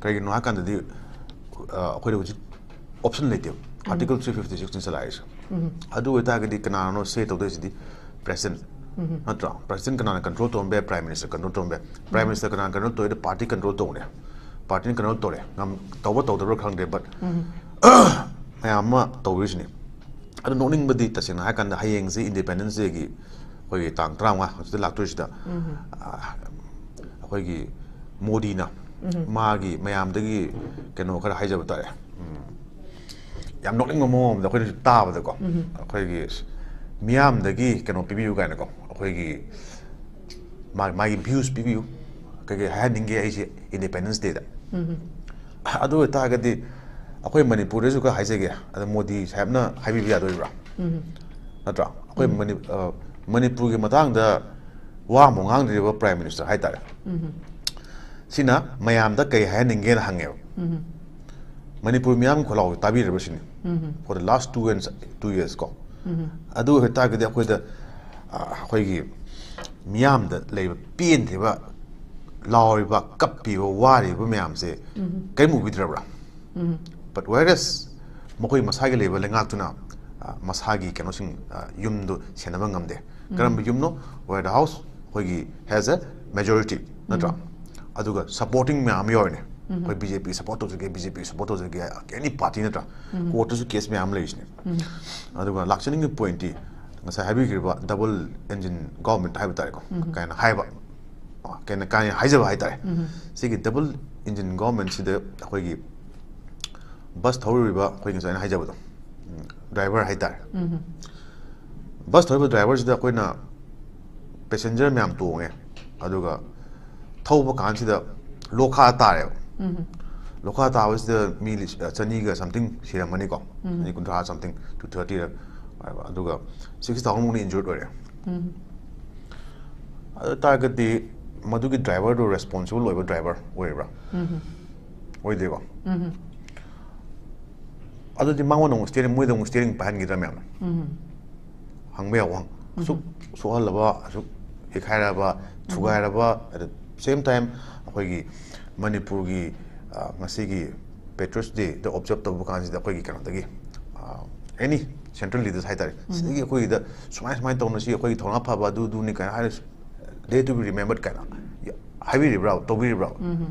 ꯀꯔꯤꯒꯤꯅꯣ ꯍꯥꯏ ꯀꯥꯟꯗꯗꯤ ꯑ, ꯑꯩꯈꯣꯏꯗ ꯍꯧꯖꯤꯛ ꯑꯣꯞꯁꯟ ꯂꯩꯇꯦꯕ꯫ Article three fifty six ꯅꯤ ꯆꯂꯥꯏꯔꯤꯁꯦ꯫ ꯎꯝ. ꯑꯗꯨ ꯑꯣꯏꯇꯥꯔꯒꯗꯤ ꯀꯅꯥꯅꯣ ꯁꯦ ꯇꯧꯗꯣꯏꯁꯤꯗꯤ? ꯄ꯭ꯔꯦꯁꯤꯗꯦꯟꯠ ꯎꯝ. ꯅꯠꯇ꯭ꯔꯣ? ꯄ꯭ꯔꯦꯁꯤꯗꯦꯟꯠ ꯀꯅꯥꯅ ꯀꯟꯇ꯭ꯔꯣꯜ ꯇꯧꯔꯝꯕ ꯌꯥꯏ? ꯄ꯭ꯔꯥꯏꯝ ꯃꯤꯅꯤꯁꯇꯔ ꯀꯟꯇ꯭ꯔꯣꯜ ꯇꯧꯔꯝꯕ ꯌꯥꯏ꯫ ꯄ꯭ꯔꯥꯏꯝ ꯃꯤꯅꯤꯁꯇꯔ ꯀꯅꯥꯅ ꯀꯟꯇ꯭ꯔꯣꯜ ꯇꯧꯔꯤꯗ? ꯄꯥꯔꯇꯤ ꯀꯟꯇ꯭ꯔꯣꯜ ꯇꯧꯔꯦ꯫ ꯄꯥꯔꯇꯤꯅ ꯀꯟꯇ꯭ꯔꯣꯜ ꯇꯧꯔꯦ꯫ ꯉꯝ- ꯇꯧꯕ ꯇꯧꯗꯕ꯭ꯔꯥ ꯈꯪꯗꯦ, ꯕꯠ ꯎꯝ. ꯃꯌꯥꯝ ꯑꯃ ꯇꯧꯔꯤꯁꯤꯅꯤ꯫ ꯑꯗꯨ ꯅꯣꯛꯅꯤꯡꯕꯗꯤ ꯇꯁꯦꯡꯅ ꯍꯥꯏꯔꯀꯥꯟꯗ ꯍꯌꯦꯡꯁꯦ ꯏꯟꯗꯤꯄꯦꯟꯗꯦꯟꯁ ꯗꯦꯒꯤ ꯑꯩꯈꯣꯏꯒꯤ ꯇꯥꯡ ꯇꯔꯥꯃꯉꯥ ꯍꯧꯖꯤꯛꯇ ꯂꯥꯛꯇꯣꯏꯁꯤꯗ ꯎꯝ. ꯑ, ꯑꯩꯈꯣꯏꯒꯤ ꯃꯣꯗꯤꯅ ꯎꯝ. ꯃꯥꯒꯤ ꯃꯌꯥꯝꯗꯒꯤ ꯀꯩꯅꯣ ꯈꯔ ꯍꯥꯏꯖꯕ ꯇꯥꯔꯦ꯫ ꯎꯝ. ꯌꯥꯝ ꯅꯣꯛꯅꯤꯡꯕ ꯃꯑꯣꯡ ꯑꯃꯗ ꯑꯩꯈꯣꯏꯅꯁꯨ ꯇꯥꯕꯗꯀꯣ ꯎꯝ. ꯑꯩꯈꯣꯏꯒꯤ ꯃꯤꯌꯥꯝꯗꯒꯤ ꯀꯩꯅꯣ ꯄꯤꯕꯤꯌꯨ ꯀꯥꯏꯅꯀꯣ ꯑꯩꯈꯣꯏꯒꯤ ꯃꯥ- ꯃꯥꯒꯤ ꯚ꯭ꯌꯨꯁ ꯄꯤꯕꯤꯌꯨ, ꯀꯩꯀꯩ ꯍꯥꯏꯍꯟꯅꯤꯡꯒꯦ ꯑꯩꯁꯦ ꯏꯟꯗꯤꯄꯦꯟꯗꯦꯟꯁ ꯗꯦꯗ꯫ ꯎꯝ. ꯑꯗꯨ ꯑꯣꯏꯇꯥꯔꯒꯗꯤ ꯑꯩꯈꯣꯏ ꯃꯅꯤꯄꯨꯔꯗꯁꯨ ꯈꯔ ꯍꯥꯏꯖꯒꯦ꯫ ꯑꯗ ꯃꯣꯗꯤ ꯁꯥꯍꯦꯕꯅ ꯍꯥꯏꯕꯤꯕ ꯌꯥꯗꯣꯔꯤꯕ꯭ꯔꯥ? ꯎꯝ. ꯅꯠꯇ꯭ꯔꯥ? ꯑꯩꯈꯣꯏ ꯃꯅꯤ- ꯑ, ꯃꯅꯤꯄꯨꯔꯒꯤ ꯃꯇꯥꯡꯗ ꯋꯥ ꯑꯃꯐꯥꯎ ꯉꯥꯡꯗ꯭ꯔꯤꯕ ꯄ꯭ꯔꯥꯏꯝ ꯃꯤꯅꯤꯁꯇꯔ ꯍꯥꯏꯇꯥꯔꯦ꯫ ꯎꯝ. ꯁꯤꯅ ꯃꯌꯥꯝꯗ ꯀꯩ ꯍꯥꯏꯍꯟꯅꯤꯡꯒꯦꯅ ꯍꯪꯉꯦꯕ꯫ ꯎꯝ. ꯃꯅꯤꯄꯨꯔ ꯃꯤꯌꯥꯝꯒꯤ ꯈꯣꯜꯂꯥꯎꯁꯦ ꯇꯥꯕꯤꯔꯕ ꯁꯤꯅꯤ꯫ ꯎꯝ. For the last two and two years ꯀꯣ꯫ ꯎꯝ. ꯑꯗꯨ ꯑꯣꯏꯇꯥꯔꯒꯗꯤ ꯑꯩꯈꯣꯏꯗ ꯑ, ꯑꯩꯈꯣꯏꯒꯤ ꯃꯤꯌꯥꯝꯗ ꯂꯩꯕ ꯄꯦꯟꯗ꯭ꯔꯤꯕ, ꯂꯥꯎꯔꯤꯕ, ꯀꯞꯄꯤꯕ, ꯋꯥꯔꯤꯕ ꯃꯌꯥꯝꯁꯦ ꯎꯝ. ꯀꯔꯤꯝ ꯎꯕꯤꯗ꯭ꯔꯕ꯭ꯔꯥ? ꯎꯝ. But whereas ꯃꯈꯣꯏ ꯃꯁꯥꯒꯤ ꯂꯩꯕ ꯂꯩꯉꯥꯛꯇꯨꯅ ꯑ, ꯃꯁꯥꯒꯤ ꯀꯩꯅꯣꯁꯤꯡ ꯑ, ꯌꯨꯝꯗꯨ ꯁꯦꯟꯅꯕ ꯉꯝꯗꯦ꯫ ꯀꯔꯝꯕ ꯌꯨꯝꯅꯣ? Where the house ꯑꯩꯈꯣꯏꯒꯤ has a majority, ꯅꯠꯇ꯭ꯔꯥ? ꯎꯝ. ꯑꯗꯨꯒ supporting ꯃꯌꯥꯝ ꯑꯃ ꯌꯥꯎꯔꯤꯅꯦ꯫ ꯎꯝ. ꯑꯩꯈꯣꯏ ꯕꯤ ꯖꯦ ꯄꯤ ꯁꯞꯄꯣꯔꯠ ꯇꯧꯖꯒꯦ, ꯕꯤ ꯖꯦ ꯄꯤ ꯁꯞꯄꯣꯔꯠ ꯇꯧꯖꯒꯦ, any party, ꯅꯠꯇ꯭ꯔꯥ? ꯎꯝ. ꯀꯣꯔꯠꯇꯁꯨ ꯀꯦꯁ ꯃꯌꯥꯝ ꯑꯃ ꯂꯩꯔꯤꯁꯤꯅꯦ꯫ ꯎꯝ. ꯑꯗꯨꯒ ꯂꯥꯛꯆꯅꯤꯡꯉꯤ ꯄꯣꯏꯟꯠꯇꯤ ꯉꯁꯥꯏ ꯍꯥꯏꯕꯤꯈ꯭ꯔꯤꯕ ꯗꯕꯜ ꯏꯟꯖꯤꯟ ꯒꯣꯚꯔꯟꯃꯦꯟꯠ ꯍꯥꯏꯕ ꯇꯥꯔꯦꯀꯣ꯫ ꯎꯝ. ꯀꯥꯏꯅ ꯍꯥꯏꯕ, ꯀꯩꯅ ꯀꯥꯏꯅ ꯍꯥꯏꯖꯕ ꯍꯥꯏꯇꯥꯔꯦ꯫ ꯎꯝ. ꯁꯤꯒꯤ ꯗꯕꯜ ꯏꯟꯖꯤꯟ ꯒꯣꯚꯔꯟꯃꯦꯟꯠꯁꯤꯗ ꯑꯩꯈꯣꯏꯒꯤ ꯕꯁ ꯊꯧꯔꯤꯕ ꯑꯩꯈꯣꯏ ꯉꯁꯥꯏꯅ ꯍꯥꯏꯖꯕꯗꯣ, ꯎꯝ, ꯗ꯭ꯔꯥꯏꯚꯔ ꯍꯥꯏꯇꯥꯔꯦ꯫ ꯕꯁ ꯊꯧꯔꯤꯕ ꯗ꯭ꯔꯥꯏꯚꯔꯁꯤꯗ ꯑꯩꯈꯣꯏꯅ ꯄꯦꯁꯦꯟꯖꯔ ꯃꯌꯥꯝ ꯇꯣꯡꯉꯦ, ꯑꯗꯨꯒ ꯊꯧꯕ ꯀꯥꯟꯁꯤꯗ ꯂꯣꯈꯥ ꯇꯥꯔꯦꯕ꯫ ꯂꯣꯈꯥ ꯇꯥꯕꯁꯤꯗ ꯃꯤ ꯂꯤꯁ-, ꯆꯅꯤꯒ something ꯁꯤꯔꯝꯃꯅꯤꯀꯣ, ꯆꯅꯤ ꯀꯨꯟꯊ꯭ꯔꯥ something, two thirty ꯔ, ꯑꯗꯨꯒ sixty thousand ꯃꯨꯛꯅ injured ꯑꯣꯏꯔꯦ꯫ ꯑꯗꯨ ꯇꯥꯔꯒꯗꯤ ꯃꯗꯨꯒꯤ ꯗ꯭ꯔꯥꯏꯚꯔꯗꯨ ꯔꯦꯁꯄꯣꯟꯁꯤꯕꯜ ꯑꯣꯏꯕ ꯗ꯭ꯔꯥꯏꯚꯔ ꯑꯣꯏꯔꯤꯕ꯭ꯔꯥ? ꯑꯣꯏꯗꯦꯀꯣ? ꯑꯗꯨꯗꯤ ꯃꯉꯣꯟꯗ ꯑꯃꯨꯛ ꯁ꯭ꯇꯤꯌꯔꯤꯡ, ꯃꯣꯏꯗ ꯑꯃꯨꯛ ꯁ꯭ꯇꯤꯌꯔꯤꯡ ꯄꯥꯏꯍꯟꯈꯤꯗ꯭ꯔꯥ ꯃꯌꯥꯝꯅ? ꯍꯪꯕ ꯌꯥꯕ ꯋꯥꯍꯪ꯫ ꯑꯁꯨꯛ ꯁꯣꯛꯍꯜꯂꯕ, ꯑꯁꯨꯛ ꯍꯤꯈꯥꯏꯔꯕ, ꯊꯨꯒꯥꯏꯔꯕ, at the same time ꯑꯩꯈꯣꯏꯒꯤ ꯃꯅꯤꯄꯨꯔꯒꯤ, ꯑ, ꯉꯁꯤꯒꯤ Patriots Day ꯗ observe ꯇꯧꯕ ꯀꯥꯟꯁꯤꯗ ꯑꯩꯈꯣꯏꯒꯤ ꯀꯩꯅꯣꯗꯒꯤ, ꯑ, any central leaders ꯍꯥꯏꯇꯥꯔꯦ, ꯁꯤꯗꯒꯤ ꯑꯩꯈꯣꯏꯒꯤꯗ ꯁꯨꯃꯥꯏ ꯁꯨꯃꯥꯏꯅ ꯇꯧꯅꯁꯤ, ꯑꯩꯈꯣꯏꯒꯤ ꯊꯧꯅꯥ ꯐꯕ ꯑꯗꯨ ꯑꯗꯨꯅꯤ ꯀꯥꯏꯅ ꯍꯥꯏꯔ, they to be remembered ꯀꯥꯏꯅ ꯍꯥꯏꯕꯤꯔꯤꯕ꯭ꯔꯥ, ꯇꯧꯕꯤꯔꯤꯕ꯭ꯔꯥ?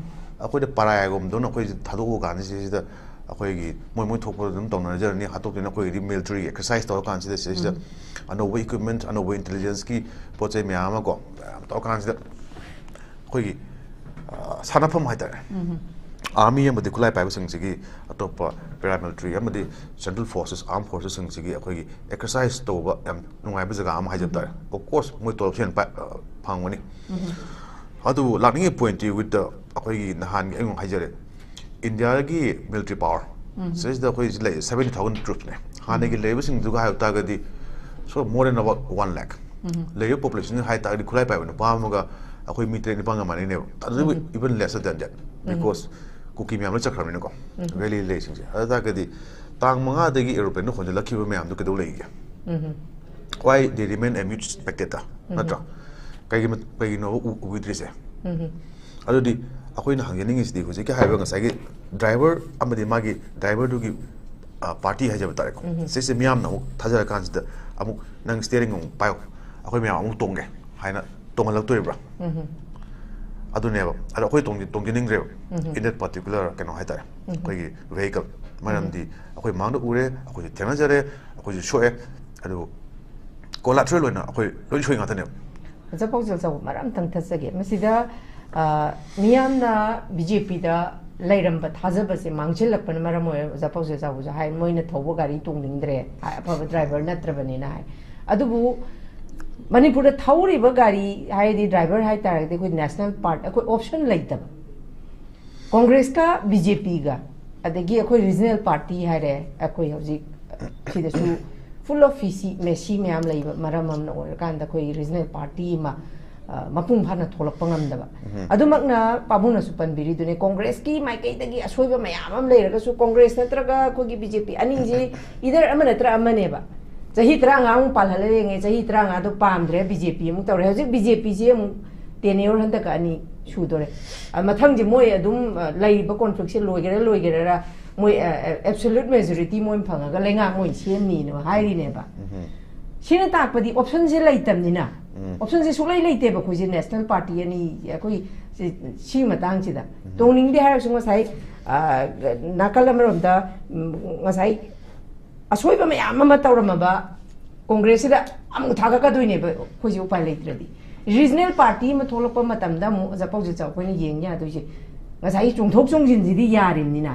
ꯑꯩꯈꯣꯏꯗ ꯄꯔꯥꯌꯥꯒꯨꯝꯕꯗꯧꯅ ꯑꯩꯈꯣꯏꯁꯦ ꯊꯥꯗꯣꯛꯄ ꯀꯥꯟꯗ ꯁꯤꯁꯤꯗ ꯑꯩꯈꯣꯏꯒꯤ ꯃꯣꯏ ꯃꯣꯏ ꯊꯣꯛꯄ ꯑꯗꯨꯝ ꯇꯧꯅꯖꯔꯅꯤ, ꯍꯥꯠꯇꯣꯛꯇꯣꯏꯅꯤ꯫ ꯑꯩꯈꯣꯏꯒꯤꯗꯤ military exercise ꯇꯧꯔ ꯀꯥꯟꯁꯤꯗ ꯁꯤꯗꯩꯁꯤꯗ ꯑꯅꯧꯕ equipment, ꯑꯅꯧꯕ intelligence ꯀꯤ ꯄꯣꯠ ꯆꯩ ꯃꯌꯥꯝ ꯑꯃ ꯀꯣ, ꯃꯌꯥꯝ ꯇꯧꯔ ꯀꯥꯟꯁꯤꯗ ꯑꯩꯈꯣꯏꯒꯤ, ꯑ, ꯁꯥꯟꯅꯐꯝ ꯍꯥꯏꯇꯥꯔꯦ, army ꯑꯃꯗꯤ ꯈꯨꯠꯂꯥꯏ ꯄꯥꯏꯕꯁꯤꯡꯁꯤꯒꯤ, ꯑꯇꯣꯞꯄ paramilitary ꯑꯃꯗꯤ central forces, armed forces ꯁꯤꯡꯁꯤꯒꯤ ꯑꯩꯈꯣꯏꯒꯤ exercise ꯇꯧꯕ ꯌꯥꯝ ꯅꯨꯡꯉꯥꯏꯕ ꯖꯒꯥ ꯑꯃ ꯍꯥꯏꯖꯕ ꯇꯥꯔꯦ꯫ Of course ꯃꯣꯏ ꯇꯣꯂꯣꯞꯁꯨ ꯍꯦꯟꯅ ꯄꯥꯏ-, ꯑ, ꯐꯪꯒꯅꯤ꯫ ꯑꯗꯨꯕꯨ ꯂꯥꯛꯅꯤꯡꯉꯤ point ꯇꯤ with the ꯑꯩꯈꯣꯏꯒꯤ ꯅꯍꯥꯟꯒꯤ ꯑꯩꯉꯣꯟꯗ ꯍꯥꯏꯖꯔꯦ, ꯏꯟꯗꯤꯌꯥꯒꯤ military power ꯁꯤꯗꯩꯁꯤꯗ ꯑꯩꯈꯣꯏ ꯍꯧꯖꯤꯛ ꯂꯩ seventy thousand troops ꯅꯦ꯫ ꯍꯥꯟꯅꯒꯤ ꯂꯩꯔꯤꯕꯁꯤꯡꯗꯨꯒ ꯍꯥꯏꯕ ꯇꯥꯔꯒꯗꯤ sort of more than about one lakh꯫ ꯂꯩꯔꯤꯕ population ꯍꯥꯏ ꯇꯥꯔꯒꯗꯤ ꯈꯨꯠꯂꯥꯏ ꯄꯥꯏꯕ ꯅꯨꯄꯥ ꯑꯃꯒ ꯑꯩꯈꯣꯏ ꯃꯤ ꯇꯔꯦꯠ ꯅꯤꯄꯥꯟꯒ ꯃꯥꯟꯅꯩꯅꯦꯕ꯫ ꯑꯗꯨꯗꯤ even lesser than that, because ꯀꯨꯀꯤ ꯃꯌꯥꯝ ꯂꯣꯏ ꯆꯠꯈ꯭ꯔꯕꯅꯤꯅꯀꯣ, valley ꯂꯩꯁꯤꯡꯁꯦ꯫ ꯑꯗꯨ ꯇꯥꯔꯒꯗꯤ ꯇꯥꯡ ꯃꯉꯥꯗꯒꯤ aeroplane ꯗ ꯍꯣꯟꯖꯤꯜꯂꯛꯈꯤꯕ ꯃꯌꯥꯝꯗꯣ ꯀꯩꯗꯧ ꯂꯩꯒꯦ? Why they remain a mute spectator? ꯅꯠꯇ꯭ꯔꯥ? ꯀꯩꯒꯤ ꯃꯠ-, ꯀꯩꯒꯤꯅꯣꯕ ꯎ-, ꯎꯕꯤꯗ꯭ꯔꯤꯁꯦ? ꯑꯗꯨꯗꯤ ꯑꯩꯈꯣꯏꯅ ꯍꯪꯖꯅꯤꯡꯉꯤꯁꯤꯗꯤ ꯍꯧꯖꯤꯛꯀꯤ ꯍꯥꯏꯔꯤꯕ ꯉꯁꯥꯏꯒꯤ driver ꯑꯃꯗꯤ ꯃꯥꯒꯤ driver ꯗꯨꯒꯤ, ꯑ, party ꯍꯥꯏꯖꯕ ꯇꯥꯔꯦꯀꯣ꯫ ꯁꯤꯁꯦ ꯃꯤꯌꯥꯝꯅ ꯑꯃꯨꯛ ꯊꯥꯖꯔꯀꯥꯟꯁꯤꯗ ꯑꯃꯨꯛ ꯅꯪ steering ꯑꯃꯨꯛ ꯄꯥꯏꯌꯣ, ꯑꯩꯈꯣꯏ ꯃꯌꯥꯝ ꯑꯃꯨꯛ ꯇꯣꯡꯒꯦ ꯍꯥꯏꯅ ꯇꯣꯡꯍꯜꯂꯛꯇꯣꯏꯔꯤꯕ꯭ꯔꯥ? ꯑꯗꯨꯅꯦꯕ꯫ ꯑꯗꯣ ꯑꯩꯈꯣꯏ ꯇꯣꯡꯖ-, ꯇꯣꯡꯖꯅꯤꯡꯗ꯭ꯔꯦꯕ, in that particular ꯀꯩꯅꯣ ꯍꯥꯏꯇꯥꯔꯦ, ꯑꯩꯈꯣꯏꯒꯤ vehicle꯫ ꯃꯔꯝꯗꯤ ꯑꯩꯈꯣꯏ ꯃꯥꯡꯗ ꯎꯔꯦ, ꯑꯩꯈꯣꯏꯁꯨ ꯊꯦꯡꯅꯖꯔꯦ, ꯑꯩꯈꯣꯏꯁꯨ ꯁꯣꯛꯑꯦ, ꯑꯗꯨꯕꯨ collateral ꯑꯣꯏꯅ ꯑꯩꯈꯣꯏ ꯂꯣꯏ ꯁꯣꯏ ꯉꯥꯛꯇꯅꯦꯕ꯫ ꯑꯣꯖꯥ ꯄꯥꯎꯖꯦꯜ ꯆꯥꯎꯕ ꯃꯔꯛ ꯑꯝꯇꯪ ꯊꯠꯆꯒꯦ꯫ ꯃꯁꯤꯗ, ꯑ, ꯃꯤꯌꯥꯝꯅ BJP ꯗ ꯂꯩꯔꯝꯕ ꯊꯥꯖꯕꯁꯦ ꯃꯥꯡꯁꯤꯜꯂꯛꯄꯅ ꯃꯔꯝ ꯑꯣꯏꯔꯒ ꯑꯣꯖꯥ ꯄꯥꯎꯖꯦ ꯆꯥꯎꯕꯁꯨ ꯍꯥꯏ, ꯃꯣꯏꯅ ꯊꯧꯕ ꯒꯥꯔꯤ ꯇꯣꯡꯅꯤꯡꯗ꯭ꯔꯦ, ꯑꯐꯕ ꯗ꯭ꯔꯥꯏꯚꯔ ꯅꯠꯇ꯭ꯔꯕꯅꯤꯅ ꯍꯥꯏ꯫ ꯑꯗꯨꯕꯨ ꯃꯅꯤꯄꯨꯔꯗ ꯊꯧꯔꯤꯕ ꯒꯥꯔꯤ ꯍꯥꯏꯗꯤ ꯗ꯭ꯔꯥꯏꯚꯔ ꯍꯥꯏꯇꯥꯔꯒꯗꯤ ꯑꯩꯈꯣꯏ ꯅꯦꯁꯅꯦꯜ ꯄꯥꯔꯇꯤ, ꯑꯩꯈꯣꯏ ꯑꯣꯞꯁꯟ ꯂꯩꯇꯕ꯫ ꯀꯣꯡꯒ꯭ꯔꯦꯁꯀ ꯕꯤ ꯖꯦ ꯄꯤꯒ, ꯑꯗꯒꯤ ꯑꯩꯈꯣꯏ ꯔꯤꯖꯅꯦꯜ ꯄꯥꯔꯇꯤ ꯍꯥꯏꯔꯦ, ꯑꯩꯈꯣꯏ ꯍꯧꯖꯤꯛ ꯁꯤꯗꯁꯨ ꯐꯨꯜ ꯑꯣꯐ ꯐꯤꯁꯤ ꯃꯦꯁꯤ ꯃꯌꯥꯝ ꯂꯩꯕ ꯃꯔꯝ ꯑꯃꯅ ꯑꯣꯏꯔꯀꯥꯟꯗ ꯑꯩꯈꯣꯏ ꯔꯤꯖꯅꯦꯜ ꯄꯥꯔꯇꯤ ꯑꯃ, ꯑ, ꯃꯄꯨꯡ ꯐꯥꯅ ꯊꯣꯛꯂꯛꯄ ꯉꯝꯗꯕ꯫ ꯑꯗꯨꯃꯛꯅ ꯄꯥꯕꯨꯡꯅꯁꯨ ꯄꯟꯕꯤꯔꯤꯗꯨꯅꯦ, ꯀꯣꯡꯒ꯭ꯔꯦꯁꯀꯤ ꯃꯥꯏꯀꯩꯗꯒꯤ ꯑꯁꯣꯏꯕ ꯃꯌꯥꯝ ꯑꯃ ꯂꯩꯔꯒꯁꯨ ꯀꯣꯡꯒ꯭ꯔꯦꯁ ꯅꯠꯇ꯭ꯔꯒ ꯑꯩꯈꯣꯏꯒꯤ ꯕꯤ ꯖꯦ ꯄꯤ ꯑꯅꯤꯁꯤ ꯏꯗꯔ ꯑꯃ ꯅꯠꯇ꯭ꯔ ꯑꯃꯅꯦꯕ꯫ ꯆꯍꯤ ꯇꯔꯥꯃꯉꯥ ꯑꯃꯨꯛ ꯄꯥꯜꯍꯜꯂ ꯌꯦꯡꯉꯦ, ꯆꯍꯤ ꯇꯔꯥꯃꯉꯥꯗꯣ ꯄꯥꯝꯗ꯭ꯔꯦ, ꯕꯤ ꯖꯦ ꯄꯤ ꯑꯃꯨꯛ ꯇꯧꯔꯦ꯫ ꯍꯧꯖꯤꯛ ꯕꯤ ꯖꯦ ꯄꯤꯁꯦ ꯑꯃꯨꯛ ꯇꯦꯅ꯭ꯌꯣꯔ ꯍꯟꯗꯛꯀ ꯑꯅꯤ ꯁꯨꯗꯣꯔꯦ꯫ ꯑ, ꯃꯊꯪꯁꯦ ꯃꯣꯏ ꯑꯗꯨꯝ, ꯑ, ꯂꯩꯔꯤꯕ ꯀꯣꯟꯐ꯭ꯂꯤꯛꯁꯦ ꯂꯣꯏꯒꯦꯔꯥ ꯂꯣꯏꯒꯦꯔꯥ ꯃꯣꯏ, ꯑ, ꯑ, ꯑꯦꯕꯁꯣꯂ꯭ꯌꯨꯠ ꯃꯦꯖꯣꯔꯤꯇꯤ ꯃꯣꯏꯅ ꯐꯪꯉꯒ ꯂꯩꯉꯥꯛ ꯃꯣꯏ ꯁꯦꯝꯅꯤꯅ ꯍꯥꯏꯔꯤꯅꯦꯕ꯫ ꯁꯤꯅ ꯇꯥꯛꯄꯗꯤ ꯑꯣꯞꯁꯟꯁꯦ ꯂꯩꯇꯕꯅꯤꯅ, ꯑꯣꯞꯁꯟꯁꯦ ꯁꯨꯛꯂꯩ ꯂꯩꯇꯦꯕ ꯑꯩꯈꯣꯏꯁꯦ ꯅꯦꯁꯅꯦꯜ ꯄꯥꯔꯇꯤ ꯑꯅꯤ ꯑꯩꯈꯣꯏ ꯁꯤ, ꯁꯤ ꯃꯇꯥꯡꯁꯤꯗ꯫ ꯇꯣꯡꯅꯤꯡꯗꯦ ꯍꯥꯏꯔꯁꯨ ꯉꯁꯥꯏ, ꯑ, ꯅꯥꯀꯜ ꯑꯃꯔꯣꯝꯗ, ꯎꯝ, ꯉꯁꯥꯏ ꯑꯁꯣꯏꯕ ꯃꯌꯥꯝ ꯑꯃ ꯇꯧꯔꯝꯃꯕ ꯀꯣꯡꯒ꯭ꯔꯦꯁꯁꯤꯗ ꯑꯃꯨꯛ ꯊꯥꯒꯠꯀꯗꯣꯏꯅꯦꯕ ꯑꯩꯈꯣꯏꯁꯦ ꯎꯄꯥꯏ ꯂꯩꯇ꯭ꯔꯗꯤ꯫ ꯔꯤꯖꯅꯦꯜ ꯄꯥꯔꯇꯤ ꯑꯃ ꯊꯣꯛꯂꯛꯄ ꯃꯇꯝꯗ ꯑꯃꯨꯛ ꯑꯣꯖꯥ ꯄꯥꯎꯖꯦ ꯆꯥꯎ ꯑꯩꯈꯣꯏꯅ ꯌꯦꯡ ꯌꯥꯗꯣꯏꯁꯦ ꯉꯁꯥꯏꯒꯤ ꯆꯣꯡꯊꯣꯛ ꯆꯣꯡꯁꯤꯟꯁꯤꯗꯤ ꯌꯥꯔꯤꯕꯅꯤꯅ꯫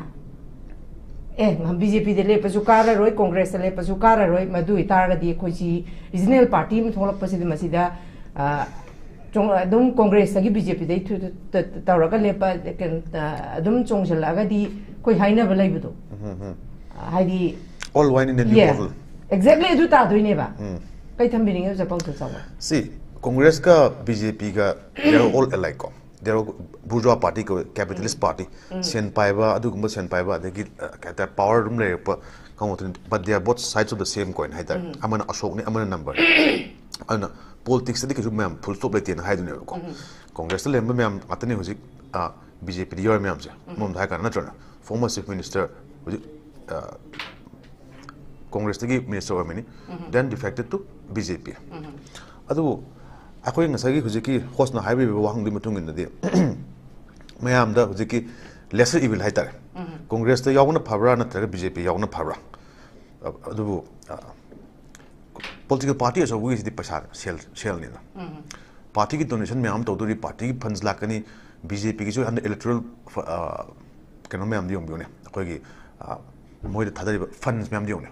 ꯑꯦ, ꯕꯤ ꯖꯦ ꯄꯤꯗ ꯂꯦꯞꯄꯁꯨ ꯀꯥꯔꯔꯣꯏ, ꯀꯣꯡꯒ꯭ꯔꯦꯁꯇ ꯂꯦꯞꯄꯁꯨ ꯀꯥꯔꯔꯣꯏ, ꯃꯗꯨ ꯑꯣꯏꯇꯥꯔꯒꯗꯤ ꯑꯩꯈꯣꯏꯁꯤ ꯔꯤꯖꯅꯦꯜ ꯄꯥꯔꯇꯤ ꯑꯃ ꯊꯣꯛꯂꯛꯄꯁꯤꯗ ꯃꯁꯤꯗ, ꯑ, ꯆꯣꯡ-, ꯑꯗꯨꯝ ꯀꯣꯡꯒ꯭ꯔꯦꯁꯇꯒꯤ ꯕꯤ ꯖꯦ ꯄꯤꯗꯩ ꯊꯨ-, ꯊꯨ-, ꯇ-, ꯇ-, ꯇꯧꯔꯒ ꯂꯦꯞꯄ, ꯀꯩꯅꯣ, ꯑ, ꯑꯗꯨꯝ ꯆꯣꯡꯁꯤꯜꯂꯛꯑꯒꯗꯤ ꯑꯩꯈꯣꯏ ꯍꯥꯏꯅꯕ ꯂꯩꯕꯗꯣ꯫ ꯍꯥꯏꯗꯤ, All wine in a new yeah, bottle. Exactly ꯑꯗꯨ ꯇꯥꯗꯣꯏꯅꯦꯕ꯫ ꯀꯩ ꯊꯝꯕꯤꯅꯤꯡꯉꯦ ꯑꯣꯖꯥ ꯄꯥꯎꯖꯦ ꯆꯥꯎꯕ? ꯁꯤ ꯀꯣꯡꯒ꯭ꯔꯦꯁꯀ ꯕꯤ ꯖꯦ ꯄꯤꯒ, they are all alike ꯀꯣ꯫ They are bourgeois party ꯀꯧꯋꯦ, capitalist party꯫ ꯁꯦꯟ ꯄꯥꯏꯕ, ꯑꯗꯨꯒꯨꯝꯕ ꯁꯦꯟ ꯄꯥꯏꯕ, ꯑꯗꯒꯤ, ꯑ, ꯀꯩ ꯍꯥꯏꯇꯥꯔꯦ, ꯄꯥꯋꯔ ꯑꯗꯨꯝ ꯂꯩꯔꯛꯄ ꯀꯥꯡꯕꯨ ꯉꯥꯛꯇꯅꯤ꯫ But they are both sides of the same coin ꯍꯥꯏꯇꯥꯔꯦ꯫ ꯑꯃꯅ ꯑꯁꯣꯛꯅꯤ, ꯑꯃꯅ ꯅꯝꯕꯔꯅꯤ꯫ ꯑꯗꯨꯅ ꯄꯣꯂꯤꯇꯤꯛꯁꯇꯗꯤ ꯀꯩꯁꯨ ꯃꯌꯥꯝ ꯐꯨꯜ ꯁ꯭ꯇꯣꯞ ꯂꯩꯇꯦꯅ ꯍꯥꯏꯗꯣꯏꯅꯦꯕꯀꯣ꯫ ꯀꯣꯡꯒ꯭ꯔꯦꯁꯇ ꯂꯩꯔꯝꯕ ꯃꯌꯥꯝ ꯉꯥꯛꯇꯅꯤ ꯍꯧꯖꯤꯛ, ꯑ, ꯕꯤ ꯖꯦ ꯄꯤꯗ ꯌꯥꯎꯔꯤ ꯃꯌꯥꯝꯁꯦ꯫ ꯑꯃꯔꯣꯝꯗ ꯍꯥꯏꯔꯀꯥꯟꯗ ꯅꯠꯇ꯭ꯔꯅ former chief minister ꯍꯧꯖꯤꯛ, ꯑ, ꯀꯣꯡꯒ꯭ꯔꯦꯁꯇꯒꯤ minister ꯑꯣꯏꯔꯝꯃꯤꯅꯤ, then defected to B J P꯫ ꯑꯗꯨꯕꯨ ꯑꯩꯈꯣꯏ ꯉꯁꯥꯏꯒꯤ ꯍꯧꯖꯤꯛꯀꯤ ꯍꯣꯁꯅ ꯍꯥꯏꯕꯤꯔꯤꯕ ꯋꯥꯍꯪꯗꯨꯒꯤ ꯃꯇꯨꯡ ꯏꯟꯅꯗꯤ ꯃꯌꯥꯝꯗ ꯍꯧꯖꯤꯛꯀꯤ lesser evil ꯍꯥꯏꯇꯥꯔꯦ, ꯀꯣꯡꯒ꯭ꯔꯦꯁꯇ ꯌꯥꯎꯕꯅ ꯐꯕ꯭ꯔꯥ ꯅꯠꯇ꯭ꯔꯒ ꯕꯤ ꯖꯦ ꯄꯤ ꯌꯥꯎꯕꯅ ꯐꯕ꯭ꯔꯥ? ꯑꯗꯨꯕꯨ, ꯑ, ꯄꯣꯂꯤꯇꯤꯀꯦꯜ ꯄꯥꯔꯇꯤ ꯑꯆꯧꯕꯒꯤꯁꯤꯗꯤ ꯄꯩꯁꯥ ꯁꯦꯜ, ꯁꯦꯜꯅꯤꯅ꯫ ꯄꯥꯔꯇꯤꯒꯤ ꯗꯣꯅꯦꯁꯟ ꯃꯌꯥꯝ ꯑꯃ ꯇꯧꯗꯣꯔꯤ, ꯄꯥꯔꯇꯤꯒꯤ ꯐꯟꯁ ꯂꯥꯛꯀꯅꯤ, ꯕꯤ ꯖꯦ ꯄꯤꯒꯤꯁꯨ ꯍꯟꯗꯛ ꯏꯂꯦꯛꯇꯣꯔꯦꯜ, ꯑ, ꯀꯩꯅꯣ ꯃꯌꯥꯝꯗꯤ ꯌꯦꯡꯕꯤꯌꯨꯅꯦ, ꯑꯩꯈꯣꯏꯒꯤ ꯃꯣꯏꯗ ꯊꯥꯗꯔꯤꯕ funds ꯃꯌꯥꯝꯗꯤ ꯌꯦꯡꯉꯨꯅꯦ꯫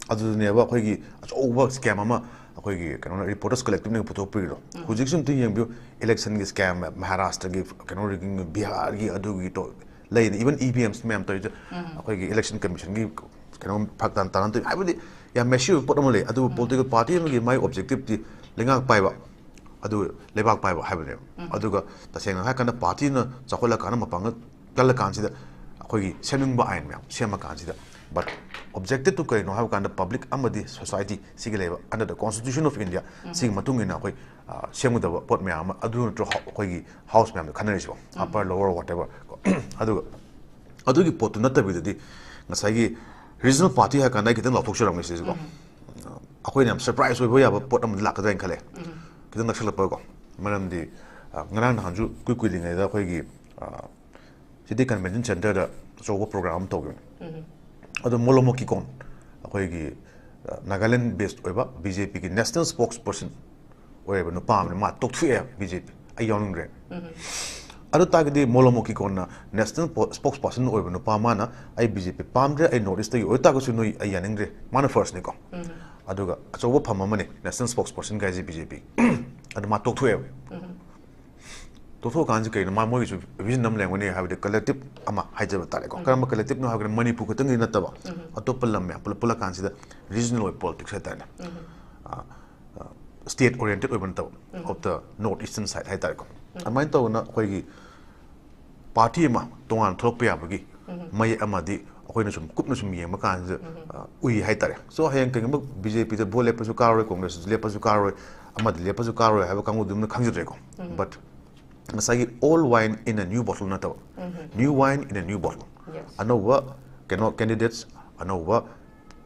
ꯑꯗꯨꯗꯨꯅꯦꯕ ꯑꯩꯈꯣꯏꯒꯤ ꯑꯆꯧꯕ scam ꯑꯃ ꯑꯩꯈꯣꯏꯒꯤ ꯀꯩꯅꯣꯅ, Reporters Collectiveꯅ ꯄꯨꯊꯣꯛꯄꯤꯔꯤꯗꯣ꯫ ꯍꯧꯖꯤꯛꯁꯨ ꯑꯝꯇ ꯌꯦꯡꯕꯤꯌꯨ, electionꯒꯤ scam, ꯃꯍꯥꯔꯥꯁꯇ꯭ꯔꯒꯤ ꯀꯩꯅꯣ rigging, ꯕꯤꯍꯥꯔꯒꯤ ꯑꯗꯨꯒꯤ ꯇꯧ ꯂꯩꯅ, even EVMs ꯃꯌꯥꯝ ꯇꯧꯔꯤꯁꯦ ꯑꯩꯈꯣꯏꯒꯤ election commissionꯒꯤ ꯀꯩꯅꯣ ꯐꯔꯛ ꯇꯥꯅ ꯇꯥꯅ ꯇꯧꯔꯤ꯫ ꯍꯥꯏꯕꯗꯤ ꯌꯥꯝ messy ꯑꯣꯏꯕ ꯄꯣꯠ ꯑꯃ ꯂꯩ꯫ ꯑꯗꯨꯕꯨ political party ꯑꯃꯒꯤ ꯃꯥꯏ objectiveꯗꯤ ꯂꯩꯉꯥꯛ ꯄꯥꯏꯕ, ꯑꯗꯨ ꯂꯩꯕꯥꯛ ꯄꯥꯏꯕ ꯍꯥꯏꯕꯅꯦꯕ꯫ ꯑꯗꯨꯒ ꯇꯁꯦꯡꯅ ꯍꯥꯏꯔꯀꯥꯟꯗ partyꯅ ꯆꯥꯎꯈꯠꯂꯀꯥꯟꯗ, ꯃꯄꯥꯡꯒꯜ ꯀꯜꯂꯀꯥꯟꯁꯤꯗ ꯑꯩꯈꯣꯏꯒꯤ ꯁꯦꯝꯅꯤꯡꯕ ꯑꯥꯏꯟ ꯃꯌꯥꯝ ꯁꯦꯝꯃꯀꯥꯟꯁꯤꯗ, but objectiveꯇꯨ ꯀꯔꯤꯅꯣ ꯍꯥꯏꯕ ꯀꯥꯟꯗ public ꯑꯃꯗꯤ society ꯁꯤꯒꯤ ꯂꯩꯕ under the Constitution of India ꯁꯤꯒꯤ ꯃꯇꯨꯡ ꯏꯟꯅ ꯑꯩꯈꯣꯏ, ꯑ, ꯁꯦꯝꯒꯗꯕ ꯄꯣꯠ ꯃꯌꯥꯝ ꯑꯃ, ꯑꯗꯨ ꯅꯠꯇ꯭ꯔꯣ ꯍ-, ꯑꯩꯈꯣꯏꯒꯤ house ꯃꯌꯥꯝꯗ ꯈꯟꯅꯔꯤꯁꯤꯕꯣ, upper, lower, whatever ꯀꯣ꯫ ꯑꯗꯨꯒ ꯑꯗꯨꯒꯤ ꯄꯣꯠꯇꯨ ꯅꯠꯇꯕꯤꯗꯗꯤ ꯉꯁꯥꯏꯒꯤ regional party ꯍꯥꯏ ꯀꯥꯟꯗ ꯑꯩ ꯈꯤꯇꯪ ꯂꯥꯎꯊꯣꯛꯆꯔꯝꯒꯦ ꯁꯤꯁꯤꯀꯣ꯫ ꯑꯩꯈꯣꯏꯅ ꯌꯥꯝ surprise ꯑꯣꯏꯕ ꯌꯥꯕ ꯄꯣꯠ ꯑꯃꯗꯤ ꯂꯥꯛꯀꯗ꯭ꯔꯥ ꯍꯥꯏꯅ ꯈꯜꯂꯦ꯫ ꯈꯤꯇꯪ ꯅꯛꯁꯜꯂꯛꯄꯀꯣ꯫ ꯃꯔꯝꯗꯤ, ꯑ, ꯉꯔꯥꯡ ꯅꯍꯥꯟꯁꯨ ꯏꯀꯨꯏ ꯀꯨꯏꯗ꯭ꯔꯤꯉꯩꯗ ꯑꯩꯈꯣꯏꯒꯤ, ꯑ, City Convention Centreꯗ ꯑꯆꯧꯕ program ꯑꯃ ꯇꯧꯈꯤꯕꯅꯤ꯫ ꯑꯗꯣ ꯃꯣꯂꯣꯃꯣꯀꯤꯀꯣꯟ, ꯑꯩꯈꯣꯏꯒꯤ, ꯑ, Nagaland based ꯑꯣꯏꯕ BJPꯒꯤ national spokesperson ꯑꯣꯏꯔꯤꯕ ꯅꯨꯄꯥ ꯑꯃꯅ ꯃꯥ ꯇꯣꯛꯊꯣꯛꯑꯦ, BJP ꯑꯩ ꯌꯥꯎꯅꯤꯡꯗ꯭ꯔꯦ꯫ ꯑꯗꯨ ꯇꯥꯔꯒꯗꯤ ꯃꯣꯂꯣꯃꯣꯀꯤꯀꯣꯟꯅ national po-, spokesperson ꯑꯣꯏꯕ ꯅꯨꯄꯥ ꯃꯥꯅ "ꯑꯩ BJP ꯄꯥꯝꯗ꯭ꯔꯦ, ꯑꯩ North Eastꯇꯒꯤ ꯑꯣꯏꯇꯥꯔꯒꯁꯨ ꯅꯣꯏ ꯑꯩ ꯌꯥꯅꯤꯡꯗ꯭ꯔꯦ", ꯃꯥꯅ firstꯅꯤꯀꯣ꯫ ꯑꯗꯨꯒ ꯑꯆꯧꯕ ꯐꯝ ꯑꯃꯅꯤ national spokesperson ꯀꯥꯏꯁꯦ BJP꯫ ꯑꯗꯨ ꯃꯥ ꯇꯣꯛꯊꯣꯛꯑꯦꯕ꯫ ꯇꯣꯛꯊꯣꯛꯑꯀꯥꯟꯁꯤ ꯀꯩꯅꯣ? ꯃꯥ, ꯃꯣꯏꯒꯤꯁꯨ vision ꯑꯃ ꯂꯩꯔꯝꯒꯅꯤ, ꯍꯥꯏꯕꯗꯤ collective ꯑꯃ ꯍꯥꯏꯖꯕ ꯇꯥꯔꯦꯀꯣ꯫ ꯀꯔꯝꯕ collectiveꯅꯣ ꯍꯥꯏꯔꯒꯅ ꯃꯅꯤꯄꯨꯔ ꯈꯛꯇꯪꯒꯤ ꯅꯠꯇꯕ, ꯑꯇꯣꯞꯄ ꯂꯝ ꯃꯌꯥꯝ ꯄꯨꯂꯞ ꯄꯨꯜꯂꯀꯥꯟꯁꯤꯗ regional ꯑꯣꯏꯕ politics ꯍꯥꯏꯇꯥꯔꯦꯅꯦ꯫ ꯑ, ꯑ, state oriented ꯑꯣꯏꯕ ꯅꯠꯇꯕ, of the North Eastern side ꯍꯥꯏꯇꯥꯔꯦꯀꯣ꯫ ꯑꯗꯨꯃꯥꯏꯅ ꯇꯧꯗꯅ ꯑꯩꯈꯣꯏꯒꯤ party ꯑꯃ ꯇꯣꯉꯥꯟꯅ ꯊꯣꯛꯂꯛꯄ ꯌꯥꯕꯒꯤ ꯃꯌꯦꯛ ꯑꯃꯗꯤ ꯑꯩꯈꯣꯏꯅ ꯁꯨꯝ ꯀꯨꯞꯅ ꯁꯨꯝ ꯌꯦꯡꯕ ꯀꯥꯟꯁꯤꯗ, ꯑ, ꯎꯏ ꯍꯥꯏꯇꯥꯔꯦ꯫ So ꯍꯌꯦꯡ ꯀꯩꯒꯨꯝꯕ BJPꯗ vote ꯂꯦꯞꯄꯁꯨ ꯀꯥꯔꯣꯏ, Congressꯇꯁꯨ ꯂꯦꯞꯄꯁꯨ ꯀꯥꯔꯣꯏ, ꯑꯃꯗ ꯂꯦꯞꯄꯁꯨ ꯀꯥꯔꯣꯏ ꯍꯥꯏꯕ ꯀꯥꯡꯕꯨꯗꯨꯃꯅ ꯈꯪꯖꯗ꯭ꯔꯦꯀꯣ꯫ But ꯉꯁꯥꯏꯒꯤ old wine in a new bottle ꯅꯠꯇꯕ, new wine in a new bottle꯫ Yes. ꯑꯅꯧꯕ ꯀꯩꯅꯣ candidates, ꯑꯅꯧꯕ,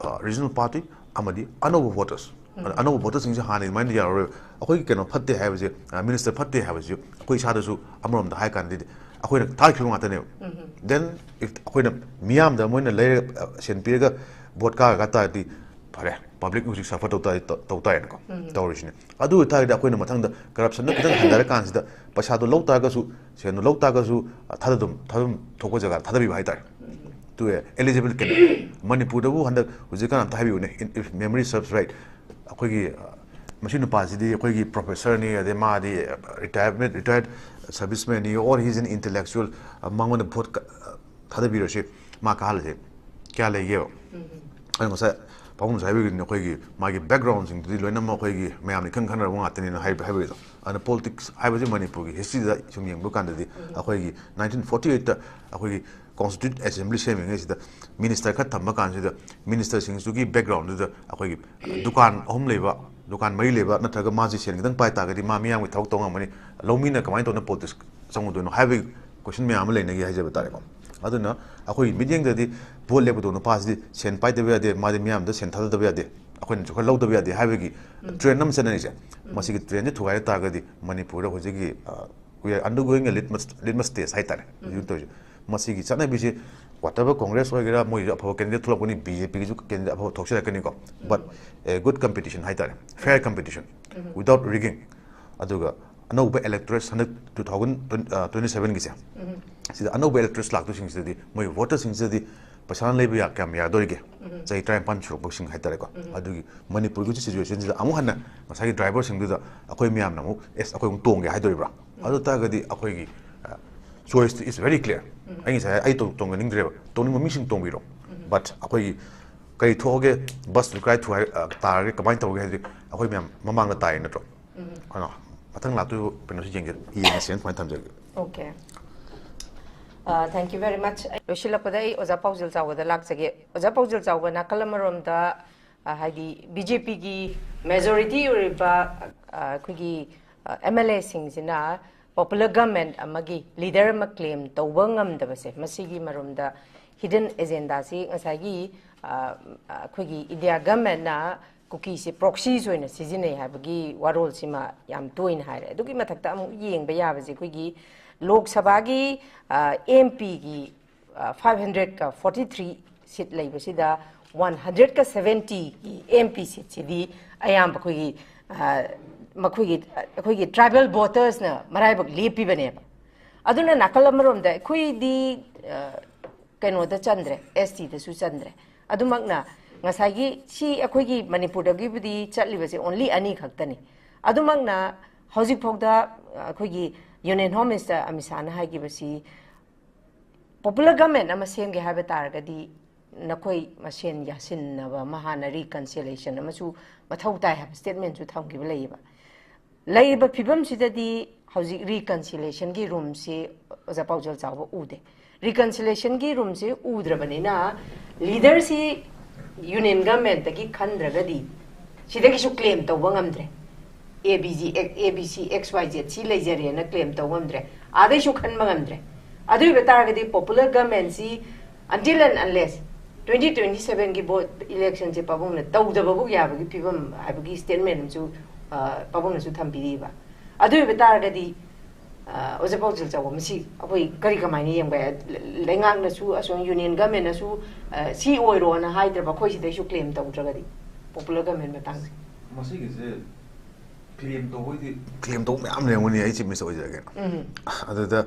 ꯑ, regional party ꯑꯃꯗꯤ ꯑꯅꯧꯕ voters꯫ ꯑꯗ ꯑꯅꯧꯕ votersꯁꯤꯡꯁꯦ ꯍꯥꯟꯅ ꯑꯗꯨꯃꯥꯏꯅ ꯌꯥꯔꯔꯣꯏ꯫ ꯑꯩꯈꯣꯏꯒꯤ ꯀꯩꯅꯣ ꯐꯠꯇꯦ ꯍꯥꯏꯕꯁꯦ, ꯑ, minister ꯐꯠꯇꯦ ꯍꯥꯏꯕꯁꯦ ꯑꯩꯈꯣꯏ ꯏꯁꯥꯗꯁꯨ ꯑꯃꯔꯣꯝꯗ ꯍꯥꯏ ꯀꯥꯟꯗꯗꯤ ꯑꯩꯈꯣꯏꯅ ꯊꯥꯒꯠꯈꯤꯕ ꯉꯥꯛꯇꯅꯦꯕ꯫ Then if ꯑꯩꯈꯣꯏꯅ ꯃꯤꯌꯥꯝꯗ ꯃꯣꯏꯅ ꯂꯩꯔꯒ, ꯑ, ꯁꯦꯟ ꯄꯤꯔꯒ vote ꯀꯥꯔꯒ ꯇꯥꯔꯗꯤ ꯐꯔꯦ, ꯄꯕ꯭ꯂꯤꯛ ꯍꯧꯖꯤꯛ ꯁꯐꯔ ꯇꯧ ꯇꯥꯏ, ꯇꯧ ꯇꯥꯏꯌꯦꯅꯀꯣ, ꯇꯧꯔꯤꯁꯤꯅꯦ꯫ ꯑꯗꯨ ꯑꯣꯏꯇꯥꯔꯒꯗꯤ ꯑꯩꯈꯣꯏꯅ ꯃꯊꯪꯗ ꯀꯔꯞꯁꯟꯗ ꯈꯤꯇꯪ ꯍꯟꯊꯔꯀꯥꯟꯁꯤꯗ ꯄꯩꯁꯥꯗꯣ ꯂꯧ ꯇꯥꯔꯒꯁꯨ, ꯁꯦꯟꯗꯣ ꯂꯧ ꯇꯥꯔꯒꯁꯨ, ꯊꯥꯗꯐꯝ ꯊꯥꯗꯐꯝ ꯊꯣꯛꯄ ꯖꯒꯥꯗ ꯊꯥꯗꯕꯤꯕ ꯍꯥꯏꯇꯥꯔꯦ꯫ ꯇꯨ ꯑꯦꯂꯤꯖꯤꯕꯜ ꯀꯦꯟꯗꯤꯗꯦꯠ ꯃꯅꯤꯄꯨꯔꯗꯕꯨ ꯍꯟꯗꯛ ꯍꯧꯖꯤꯛꯀꯥꯟ ꯑꯝꯇ ꯍꯥꯏꯕꯤꯌꯨꯅꯦ, if memory serves right, ꯑꯩꯈꯣꯏꯒꯤ ꯃꯁꯤ ꯅꯨꯄꯥꯁꯤꯗꯤ ꯑꯩꯈꯣꯏꯒꯤ ꯄ꯭ꯔꯣꯐꯦꯁꯔꯅꯤ, ꯑꯗꯩ ꯃꯥꯗꯤ ꯔꯤꯇꯥꯌꯔꯃꯦꯟ ꯔꯤꯇꯥꯌꯔ ꯁꯔꯚꯤꯁꯃꯦꯟꯅꯤ, or he's an intellectual, ꯃꯉꯣꯟꯗ ꯚꯣꯠ ꯊꯥꯗꯕꯤꯔꯁꯤ, ꯃꯥ ꯀꯥꯍꯜꯂꯁꯤ, ꯀꯌꯥ ꯂꯩꯒꯦꯕ? ꯑꯗꯣ ꯉꯁꯥꯏ ꯄꯥꯕꯨꯡꯁꯨ ꯍꯥꯏꯕꯤꯈꯤꯕꯅꯤ, ꯑꯩꯈꯣꯏꯒꯤ ꯃꯥꯒꯤ ꯕꯦꯛꯒ꯭ꯔꯥꯎꯟꯁꯤꯡꯗꯨꯗꯤ ꯂꯣꯏꯅꯃꯛ ꯑꯩꯈꯣꯏꯒꯤ ꯃꯌꯥꯝꯅ ꯏꯈꯪ ꯈꯪꯅꯔꯕ ꯉꯥꯛꯇꯅꯤꯅ ꯍꯥꯏꯕ ꯍꯥꯏꯕꯒꯤꯗꯣ꯫ ꯑꯗꯨꯅ ꯄꯣꯂꯤꯇꯤꯛꯁ ꯍꯥꯏꯕꯁꯤ ꯃꯅꯤꯄꯨꯔꯒꯤ ꯍꯤꯁꯇ꯭ꯔꯤꯗ ꯁꯨꯝ ꯌꯦꯡꯕ ꯀꯥꯟꯗꯗꯤ ꯑꯩꯈꯣꯏꯒꯤ ꯅꯥꯏꯟꯇꯤꯟ ꯐꯣꯔꯇꯤ ꯑꯩꯠꯇ ꯑꯩꯈꯣꯏꯒꯤ ꯀꯣꯟꯁꯇꯤꯇ꯭ꯌꯨꯠ ꯑꯦꯁꯦꯝꯕ꯭ꯂꯤ ꯁꯦꯝꯃꯤꯉꯩꯁꯤꯗ ꯃꯤꯅꯤꯁꯇꯔ ꯈꯔ ꯊꯝꯕ ꯀꯥꯟꯁꯤꯗ ꯃꯤꯅꯤꯁꯇꯔꯁꯤꯡꯁꯤꯒꯤ ꯕꯦꯛꯒ꯭ꯔꯥꯎꯟꯗꯨꯗ ꯑꯩꯈꯣꯏꯒꯤ ꯗꯨꯀꯥꯟ ꯑꯍꯨꯝ ꯂꯩꯕ, ꯗꯨꯀꯥꯟ ꯃꯔꯤ ꯂꯩꯕ, ꯅꯠꯇ꯭ꯔꯒ ꯃꯥꯁꯤ ꯁꯦꯟ ꯈꯤꯇꯪ ꯄꯥꯏ ꯇꯥꯔꯒꯗꯤ ꯃꯥ ꯃꯤꯌꯥꯝꯒꯤ ꯊꯕꯛ ꯇꯧ ꯉꯝꯒꯅꯤ, ꯂꯧꯃꯤꯅ ꯀꯃꯥꯏꯅ ꯇꯧꯅ ꯄꯣꯂꯤꯇꯤꯛꯁ ꯆꯪꯉꯨꯗꯣꯏꯅꯣ ꯍꯥꯏꯕꯒꯤ ꯀꯣꯏꯁꯟ ꯃꯌꯥꯝ ꯑꯃ ꯂꯩꯅꯈꯤ ꯍꯥꯏꯖꯕ ꯇꯥꯔꯦꯀꯣ꯫ ꯑꯗꯨꯅ ꯑꯩꯈꯣꯏꯒꯤ ꯃꯤꯠꯌꯦꯡꯗꯗꯤ ꯚꯣꯠ ꯂꯦꯞꯀꯗꯧꯕ ꯅꯨꯄꯥꯁꯤꯗꯤ ꯁꯦꯟ ꯄꯥꯏꯗꯕ ꯌꯥꯗꯦ, ꯃꯥꯗꯤ ꯃꯤꯌꯥꯝꯗ ꯁꯦꯟ ꯊꯥꯗꯗꯕ ꯌꯥꯗꯦ, ꯑꯩꯈꯣꯏꯅꯁꯨ ꯈꯔ ꯂꯧꯗꯕ ꯌꯥꯗꯦ ꯍꯥꯏꯕꯒꯤ ꯇ꯭ꯔꯦꯟ ꯑꯃ ꯆꯠꯅꯔꯤꯁꯦ꯫ ꯃꯁꯤꯒꯤ ꯇ꯭ꯔꯦꯟꯁꯦ ꯊꯨꯒꯥꯏꯔ ꯇꯥꯔꯒꯗꯤ ꯃꯅꯤꯄꯨꯔꯗ ꯍꯧꯖꯤꯛꯀꯤ, ꯑ, we are undergoing a litmus, litmus test ꯍꯥꯏꯇꯥꯔꯦ ꯍꯧꯖꯤꯛ ꯇꯧꯔꯤꯁꯦ꯫ ꯃꯁꯤꯒꯤ ꯆꯠꯅꯕꯤꯁꯤ whatever, ꯀꯣꯡꯒ꯭ꯔꯦꯁ ꯑꯣꯏꯒꯦꯔꯥ, ꯃꯣꯏꯁꯨ ꯑꯐꯕ ꯀꯦꯟꯗꯤꯗꯦꯠ ꯊꯣꯛꯂꯛꯄꯅꯤ, ꯕꯤ ꯖꯦ ꯄꯤꯒꯤꯁꯨ ꯀꯦꯟꯗꯤꯗꯦꯠ ꯑꯐꯕ ꯊꯣꯛꯆꯔꯛꯀꯅꯤꯀꯣ, but a good competition ꯍꯥꯏꯇꯥꯔꯦ, fair competition, without rigging꯫ ꯑꯗꯨꯒ ꯑꯅꯧꯕ ꯏꯂꯦꯛꯇꯣꯔꯦꯠ ꯍꯟꯗꯛ ꯇꯨ ꯊꯥꯎꯖꯟ ꯇ꯭ꯋꯦꯟꯇꯤ ꯁꯕꯦꯟꯒꯤꯁꯦ, ꯁꯤꯗ ꯑꯅꯧꯕ ꯏꯂꯦꯛꯇꯣꯔꯦꯠ ꯂꯥꯛꯇꯣꯏꯁꯤꯡꯁꯤꯗꯗꯤ ꯃꯣꯏ ꯚꯣꯇꯔꯁꯤꯡꯁꯤꯗꯗꯤ ꯄꯩꯁꯥꯅ ꯂꯩꯕ ꯌꯥ ꯀꯌꯥꯝ ꯌꯥꯗꯣꯔꯤꯒꯦ? ꯆꯍꯤ ꯇꯔꯥꯅꯤꯄꯥꯟ ꯁꯨꯔꯛꯄꯁꯤꯡ ꯍꯥꯏꯇꯥꯔꯦꯀꯣ꯫ ꯑꯗꯨꯒꯤ ꯃꯅꯤꯄꯨꯔꯒꯤ ꯁꯤꯆꯨꯋꯦꯁꯟꯁꯤꯗ ꯑꯃꯨꯛ ꯍꯟꯅ ꯉꯁꯥꯏꯒꯤ ꯗ꯭ꯔꯥꯏꯚꯔꯁꯤꯡꯗꯨꯗ ꯑꯩꯈꯣꯏ ꯃꯌꯥꯝꯅ ꯑꯃꯨꯛ, "ꯑꯦꯁ, ꯑꯩꯈꯣꯏ ꯑꯃꯨꯛ ꯇꯣꯡꯒꯦ" ꯍꯥꯏꯗꯣꯔꯤꯕ꯭ꯔꯥ? ꯑꯗꯨ ꯇꯥꯔꯒꯗꯤ ꯑꯩꯈꯣꯏꯒꯤ ꯆꯣꯏꯁꯇꯨ is very clear꯫ ꯑꯩ ꯉꯁꯥꯏ ꯑꯩ ꯇꯣꯡ-, ꯇꯣꯡꯖꯅꯤꯡꯗ꯭ꯔꯦꯕ, ꯇꯣꯡꯅꯤꯡꯕ ꯃꯤꯁꯤꯡ ꯇꯣꯡꯕꯤꯔꯣ꯫ But ꯑꯩꯈꯣꯏꯒꯤ ꯀꯔꯤ ꯊꯣꯛꯑꯒꯦ, ꯕꯁꯇꯨ ꯀꯥꯏ ꯊꯨꯒꯥꯏ-, ꯑ, ꯇꯥꯔꯒꯦ, ꯀꯃꯥꯏꯅ ꯇꯧꯒꯦ ꯍꯥꯏꯗꯤ ꯑꯩꯈꯣꯏ ꯃꯌꯥꯝ ꯃꯃꯥꯡꯗ ꯇꯥꯏ ꯅꯠꯇ꯭ꯔꯣ? ꯑꯗꯣ ꯃꯊꯪ ꯂꯥꯛꯇꯣꯏꯕ ꯀꯩꯅꯣꯁꯤ ꯌꯦꯡꯒꯦ, ꯌꯦꯡꯉꯁꯦꯅ ꯁꯨꯃꯥꯏꯅ ꯊꯝꯖꯒꯦ꯫ Okay꯫ ꯑ, thank you very much꯫ ꯂꯣꯏꯁꯤꯜꯂꯛꯄꯗ ꯑꯩ ꯑꯣꯖꯥ ꯄꯥꯎꯖꯦꯜ ꯆꯥꯎꯕꯗ ꯂꯥꯛꯆꯒꯦ꯫ ꯑꯣꯖꯥ ꯄꯥꯎꯖꯦꯜ ꯆꯥꯎꯕ, ꯅꯥꯀꯜ ꯑꯃꯔꯣꯝꯗ, ꯑ, ꯍꯥꯏꯗꯤ ꯕꯤ ꯖꯦ ꯄꯤꯒꯤ ꯃꯦꯖꯣꯔꯤꯇꯤ ꯑꯣꯏꯔꯤꯕ, ꯑ, ꯑꯩꯈꯣꯏꯒꯤ, ꯑ, ꯑꯦꯝ ꯑꯦꯜ ꯑꯦꯁꯤꯡꯁꯤꯅ ꯄꯣꯄꯨꯂꯔ ꯒꯃꯦꯟ ꯑꯃꯒꯤ ꯂꯤꯗꯔ ꯑꯃ ꯀ꯭ꯂꯦꯝ ꯇꯧꯕ ꯉꯝꯗꯕꯁꯦ, ꯃꯁꯤꯒꯤ ꯃꯔꯨꯝꯗ ꯍꯤꯗꯟ ꯑꯦꯖꯦꯟꯗꯥꯁꯤ ꯉꯁꯥꯏꯒꯤ, ꯑ, ꯑꯩꯈꯣꯏꯒꯤ ꯏꯟꯗꯤꯌꯥ ꯒꯃꯦꯟꯅ ꯀꯨꯀꯤꯁꯦ ꯄ꯭ꯔꯣꯛꯁꯤꯁ ꯑꯣꯏꯅ ꯁꯤꯖꯤꯟꯅꯩ ꯍꯥꯏꯕꯒꯤ ꯋꯥꯔꯣꯜꯁꯤꯃ ꯌꯥꯝ ꯇꯣꯏꯅ ꯍꯥꯏꯔꯦ꯫ ꯑꯗꯨꯒꯤ ꯃꯊꯛꯇ ꯑꯃꯨꯛ ꯌꯦꯡꯕ ꯌꯥꯕꯁꯦ, ꯑꯩꯈꯣꯏꯒꯤ ꯂꯣꯛ ꯁꯚꯥꯒꯤ, ꯑ, ꯑꯦꯝ ꯄꯤꯒꯤ, ꯑ, ꯐꯥꯏꯚ ꯍꯟꯗ꯭ꯔꯦꯠꯀ ꯐꯣꯔꯇꯤ ꯊ꯭ꯔꯤ ꯁꯤꯠ ꯂꯩꯕꯁꯤꯗ ꯋꯥꯟ ꯍꯟꯗ꯭ꯔꯦꯠꯀ ꯁꯚꯦꯟꯇꯤꯒꯤ ꯑꯦꯝ ꯄꯤ ꯁꯤꯠꯁꯤꯗꯤ ꯑꯌꯥꯝꯕ ꯑꯩꯈꯣꯏꯒꯤ, ꯑ, ꯃꯈꯣꯏꯒꯤ, ꯑꯩꯈꯣꯏꯒꯤ ꯇ꯭ꯔꯥꯏꯕꯦꯜ ꯚꯣꯇꯔꯁꯅ ꯃꯔꯥꯏꯕꯛ ꯂꯦꯞꯄꯤꯕꯅꯦꯕ꯫ ꯑꯗꯨꯅ ꯅꯥꯀꯜ ꯑꯃꯔꯣꯝꯗ ꯑꯩꯈꯣꯏꯗꯤ, ꯑ, ꯀꯩꯅꯣꯗ ꯆꯟꯗ꯭ꯔꯦ, ꯑꯦꯁ ꯇꯤꯗꯁꯨ ꯆꯟꯗ꯭ꯔꯦ꯫ ꯑꯗꯨꯃꯛꯅ ꯉꯁꯥꯏꯒꯤ ꯁꯤ ꯑꯩꯈꯣꯏꯒꯤ ꯃꯅꯤꯄꯨꯔꯗꯒꯤꯕꯨꯗꯤ ꯆꯠꯂꯤꯕꯁꯦ only ꯑꯅꯤ ꯈꯛꯇꯅꯤ꯫ ꯑꯗꯨꯃꯛꯅ ꯍꯧꯖꯤꯛꯐꯥꯎꯗ ꯑꯩꯈꯣꯏꯒꯤ ꯌꯨꯅꯤꯌꯟ ꯍꯣꯝ ꯃꯤꯅꯤꯁꯇꯔ ꯑꯃꯤꯠ ꯁꯥꯍꯅ ꯍꯥꯏꯈꯤꯕꯁꯤ, ꯄꯣꯄꯨꯂꯔ ꯒꯃꯦꯟ ꯑꯃ ꯁꯦꯝꯒꯦ ꯍꯥꯏꯕ ꯇꯥꯔꯒꯗꯤ ꯅꯈꯣꯏ ꯃꯁꯦꯟ ꯌꯥꯁꯤꯟꯅꯕ ꯑꯃ, ꯍꯥꯟꯅ ꯔꯤꯀꯟꯁꯤꯂꯦꯁꯟ ꯑꯃꯁꯨ ꯃꯊꯧ ꯇꯥꯏ ꯍꯥꯏꯕ ꯁ꯭ꯇꯦꯠꯃꯦꯟꯁꯨ ꯊꯝꯈꯤꯕ ꯂꯩꯌꯦꯕ꯫ ꯂꯩꯔꯤꯕ ꯐꯤꯕꯝꯁꯤꯗꯗꯤ ꯍꯧꯖꯤꯛ ꯔꯤꯀꯟꯁꯤꯂꯦꯁꯟꯒꯤ ꯔꯨꯝꯁꯤ ꯑꯣꯖꯥ ꯄꯥꯎꯖꯦꯜ ꯆꯥꯎꯕ ꯎꯗꯦ꯫ ꯔꯤꯀꯟꯁꯤꯂꯦꯁꯟꯒꯤ ꯔꯨꯝꯁꯤ ꯎꯗ꯭ꯔꯕꯅꯤꯅ, ꯂꯤꯗꯔꯁꯤ ꯌꯨꯅꯤꯌꯟ ꯒꯃꯦꯟꯇꯒꯤ ꯈꯟꯗ꯭ꯔꯒꯗꯤ ꯁꯤꯗꯒꯤꯁꯨ ꯀ꯭ꯂꯦꯝ ꯇꯧꯕ ꯉꯝꯗ꯭ꯔꯦ꯫ A B G, A B C, X Y Z ꯁꯤ ꯂꯩꯖꯔꯦꯅ ꯀ꯭ꯂꯦꯝ ꯇꯧꯕ ꯉꯝꯗ꯭ꯔꯦ, ꯑꯥꯗꯩꯁꯨ ꯈꯟꯕ ꯉꯝꯗ꯭ꯔꯦ꯫ ꯑꯗꯨ ꯑꯣꯏꯕ ꯇꯥꯔꯒꯗꯤ ꯄꯣꯄꯨꯂꯔ ꯒꯃꯦꯟꯁꯤ until and unless twenty twenty sevenꯒꯤ ꯚꯣꯠ ꯏꯂꯦꯛꯁꯟꯁꯦ ꯄꯥꯕꯨꯡꯅ ꯇꯧꯗꯕꯕꯨ ꯌꯥꯕꯒꯤ ꯐꯤꯕꯝ ꯍꯥꯏꯕꯒꯤ ꯁ꯭ꯇꯦꯠꯃꯦꯟ ꯑꯃꯁꯨ, ꯑ, ꯄꯥꯕꯨꯡꯅꯁꯨ ꯊꯝꯕꯤꯔꯤꯕ꯫ ꯑꯗꯨ ꯑꯣꯏꯕ ꯇꯥꯔꯒꯗꯤ, ꯑ, ꯑꯣꯖꯥ ꯄꯥꯎꯖꯦꯜ ꯆꯥꯎꯕ, ꯃꯁꯤ ꯑꯩꯈꯣꯏ ꯀꯔꯤ ꯀꯃꯥꯏꯅ ꯌꯦꯡꯕ ꯌꯥꯏ? ꯂꯩꯉꯥꯛꯅꯁꯨ, ꯑꯁꯣꯝ ꯌꯨꯅꯤꯌꯟ ꯒꯃꯦꯟꯅꯁꯨ, ꯑ, ꯁꯤ ꯑꯣꯏꯔꯣꯅ ꯍꯥꯏꯗ꯭ꯔꯕ, ꯑꯩꯈꯣꯏ ꯁꯤꯗꯩꯁꯨ ꯀ꯭ꯂꯦꯝ ꯇꯧꯗ꯭ꯔꯒꯗꯤ ꯄꯣꯄꯨꯂꯔ ꯒꯃꯦꯟ ꯃꯇꯥꯡꯁꯦ? ꯃꯁꯤꯒꯤꯁꯦ ꯀ꯭ꯂꯦꯝ ꯇꯧꯕꯩꯗꯤ ꯀ꯭ꯂꯦꯝ ꯇꯧꯕ ꯃꯌꯥꯝ ꯂꯩꯔꯝꯒꯅꯤ, ꯑꯩ ꯆꯤꯞ ꯃꯤꯅꯤꯁꯇꯔ ꯑꯣꯏꯖꯔꯒꯦ꯫ ꯑꯗꯨꯗ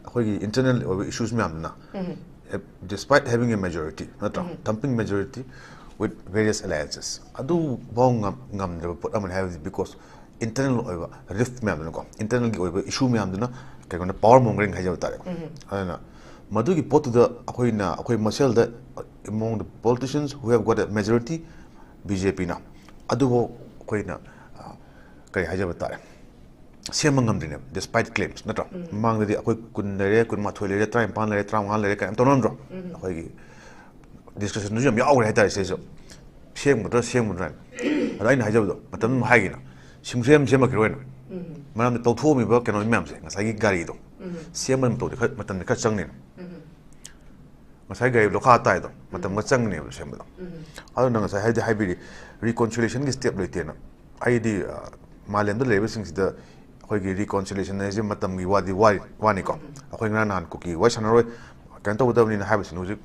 ꯑꯩꯈꯣꯏꯒꯤ ꯏꯟꯇꯔꯅꯦꯜ ꯑꯣꯏꯕ ꯏꯁꯨꯁ ꯃꯌꯥꯝꯗꯨꯅ, despite having a majority, ꯅꯠꯇ꯭ꯔꯥ, ꯊꯝꯄꯤꯡ ꯃꯦꯖꯣꯔꯤꯇꯤ with various alliances, ꯑꯗꯨꯐꯥꯎ ꯉꯝ- ꯉꯝꯗ꯭ꯔꯕ ꯄꯣꯠ ꯑꯃꯅꯤ ꯍꯥꯏꯕꯗꯤ, ꯕꯤꯀꯣꯁ ꯏꯟꯇꯔꯅꯦꯜ ꯑꯣꯏꯕ ꯔꯤꯐ ꯃꯌꯥꯝꯗꯨꯅꯀꯣ, ꯏꯟꯇꯔꯅꯦꯜꯒꯤ ꯑꯣꯏꯕ ꯏꯁꯨ ꯃꯌꯥꯝꯗꯨꯅ ꯀꯩꯅꯣꯅ ꯄꯥꯋꯔ ꯃꯣꯡꯒꯔꯤꯡ ꯍꯥꯏꯖꯕ ꯇꯥꯔꯦ꯫ ꯑꯗꯨꯅ ꯃꯗꯨꯒꯤ ꯄꯣꯠꯇꯨꯗ ꯑꯩꯈꯣꯏꯅ, ꯑꯩꯈꯣꯏ ꯃꯁꯦꯜꯗ, among the politicians who have got a majority, B J ꯄꯤꯅ ꯑꯗꯨꯐꯥꯎ ꯑꯩꯈꯣꯏꯅ, ꯑ, ꯀꯔꯤ ꯍꯥꯏꯖꯕ ꯇꯥꯔꯦ, ꯁꯦꯝꯕ ꯉꯝꯗ꯭ꯔꯤꯅꯦꯕ, despite claims, ꯅꯠꯇ꯭ꯔꯥ? ꯃꯃꯥꯡꯗꯗꯤ ꯑꯩꯈꯣꯏ ꯀꯨꯟ ꯂꯩꯔꯦ, ꯀꯨꯟꯃꯥꯊꯣꯏ ꯂꯩꯔꯦ, ꯇꯔꯥꯅꯤꯄꯥꯟ ꯂꯩꯔꯦ, ꯇꯔꯥꯃꯉꯥ ꯂꯩꯔꯦ ꯀꯥꯏꯅ ꯇꯧꯅꯔꯝꯗ꯭ꯔꯣ? ꯑꯩꯈꯣꯏꯒꯤ ꯗꯤꯁꯀꯁꯟꯗꯨꯁꯨ ꯌꯥꯝ ꯌꯥꯎꯈ꯭ꯔꯦ ꯍꯥꯏꯇꯥꯔꯦ ꯁꯤꯗꯩꯁꯨ꯫ ꯁꯦꯝꯒꯗ꯭ꯔꯥ ꯁꯦꯝꯒꯗ꯭ꯔꯥ ꯍꯥꯏꯅ꯫ ꯑꯗ ꯑꯩꯅ ꯍꯥꯏꯖꯕꯗꯣ, ꯃꯇꯝ ꯑꯃ ꯍꯥꯏꯒꯤꯅ, ꯁꯨꯡꯁꯦꯝ ꯁꯦꯝꯃꯛꯈꯤꯔꯣꯏꯅ꯫ ꯃꯔꯝꯗꯤ ꯇꯧꯊꯣꯛꯑꯝꯃꯤꯕ ꯀꯩꯅꯣ ꯃꯌꯥꯝꯁꯦ, ꯉꯁꯥꯏꯒꯤ ꯒꯥꯔꯤꯗꯣ ꯁꯦꯝꯕ ꯃꯇꯝꯗꯤ ꯈꯔ, ꯃꯇꯝꯗꯤ ꯈꯔ ꯆꯪꯅꯤꯅ꯫ ꯉꯁꯥꯏ ꯒꯥꯔꯤ ꯂꯣꯈꯥ ꯇꯥꯏꯗꯣ ꯃꯇꯝ ꯈꯔ ꯆꯪꯒꯅꯦꯕ ꯁꯦꯝꯕꯗꯣ꯫ ꯑꯗꯨꯅ ꯉꯁꯥꯏ ꯍꯥꯏꯗꯤ ꯍꯥꯏꯕꯤꯔꯤ, ꯔꯤꯀꯣꯟꯁꯤꯂꯦꯁꯟꯒꯤ ꯁ꯭ꯇꯦꯞ ꯂꯩꯇꯦꯅ꯫ ꯑꯩꯗꯤ, ꯑ, ꯃꯥꯂꯦꯝꯗ ꯂꯩꯔꯤꯕꯁꯤꯡꯁꯤꯗ ꯑꯩꯈꯣꯏꯒꯤ ꯔꯤꯀꯣꯟꯁꯤꯂꯦꯁꯟ ꯍꯥꯏꯁꯦ ꯃꯇꯝꯒꯤ ꯋꯥꯗꯤ ꯋꯥꯔꯤ, ꯋꯥꯅꯤꯀꯣ꯫ ꯑꯩꯈꯣꯏ ꯉꯔꯥꯡ ꯅꯍꯥꯟ ꯀꯨꯀꯤ ꯋꯥꯔꯤ ꯁꯥꯟꯅꯔꯣꯏ, ꯀꯩꯅꯣ ꯇꯧꯒꯗꯕꯅꯤꯅ ꯍꯥꯏꯕꯁꯤꯅ ꯍꯧꯖꯤꯛ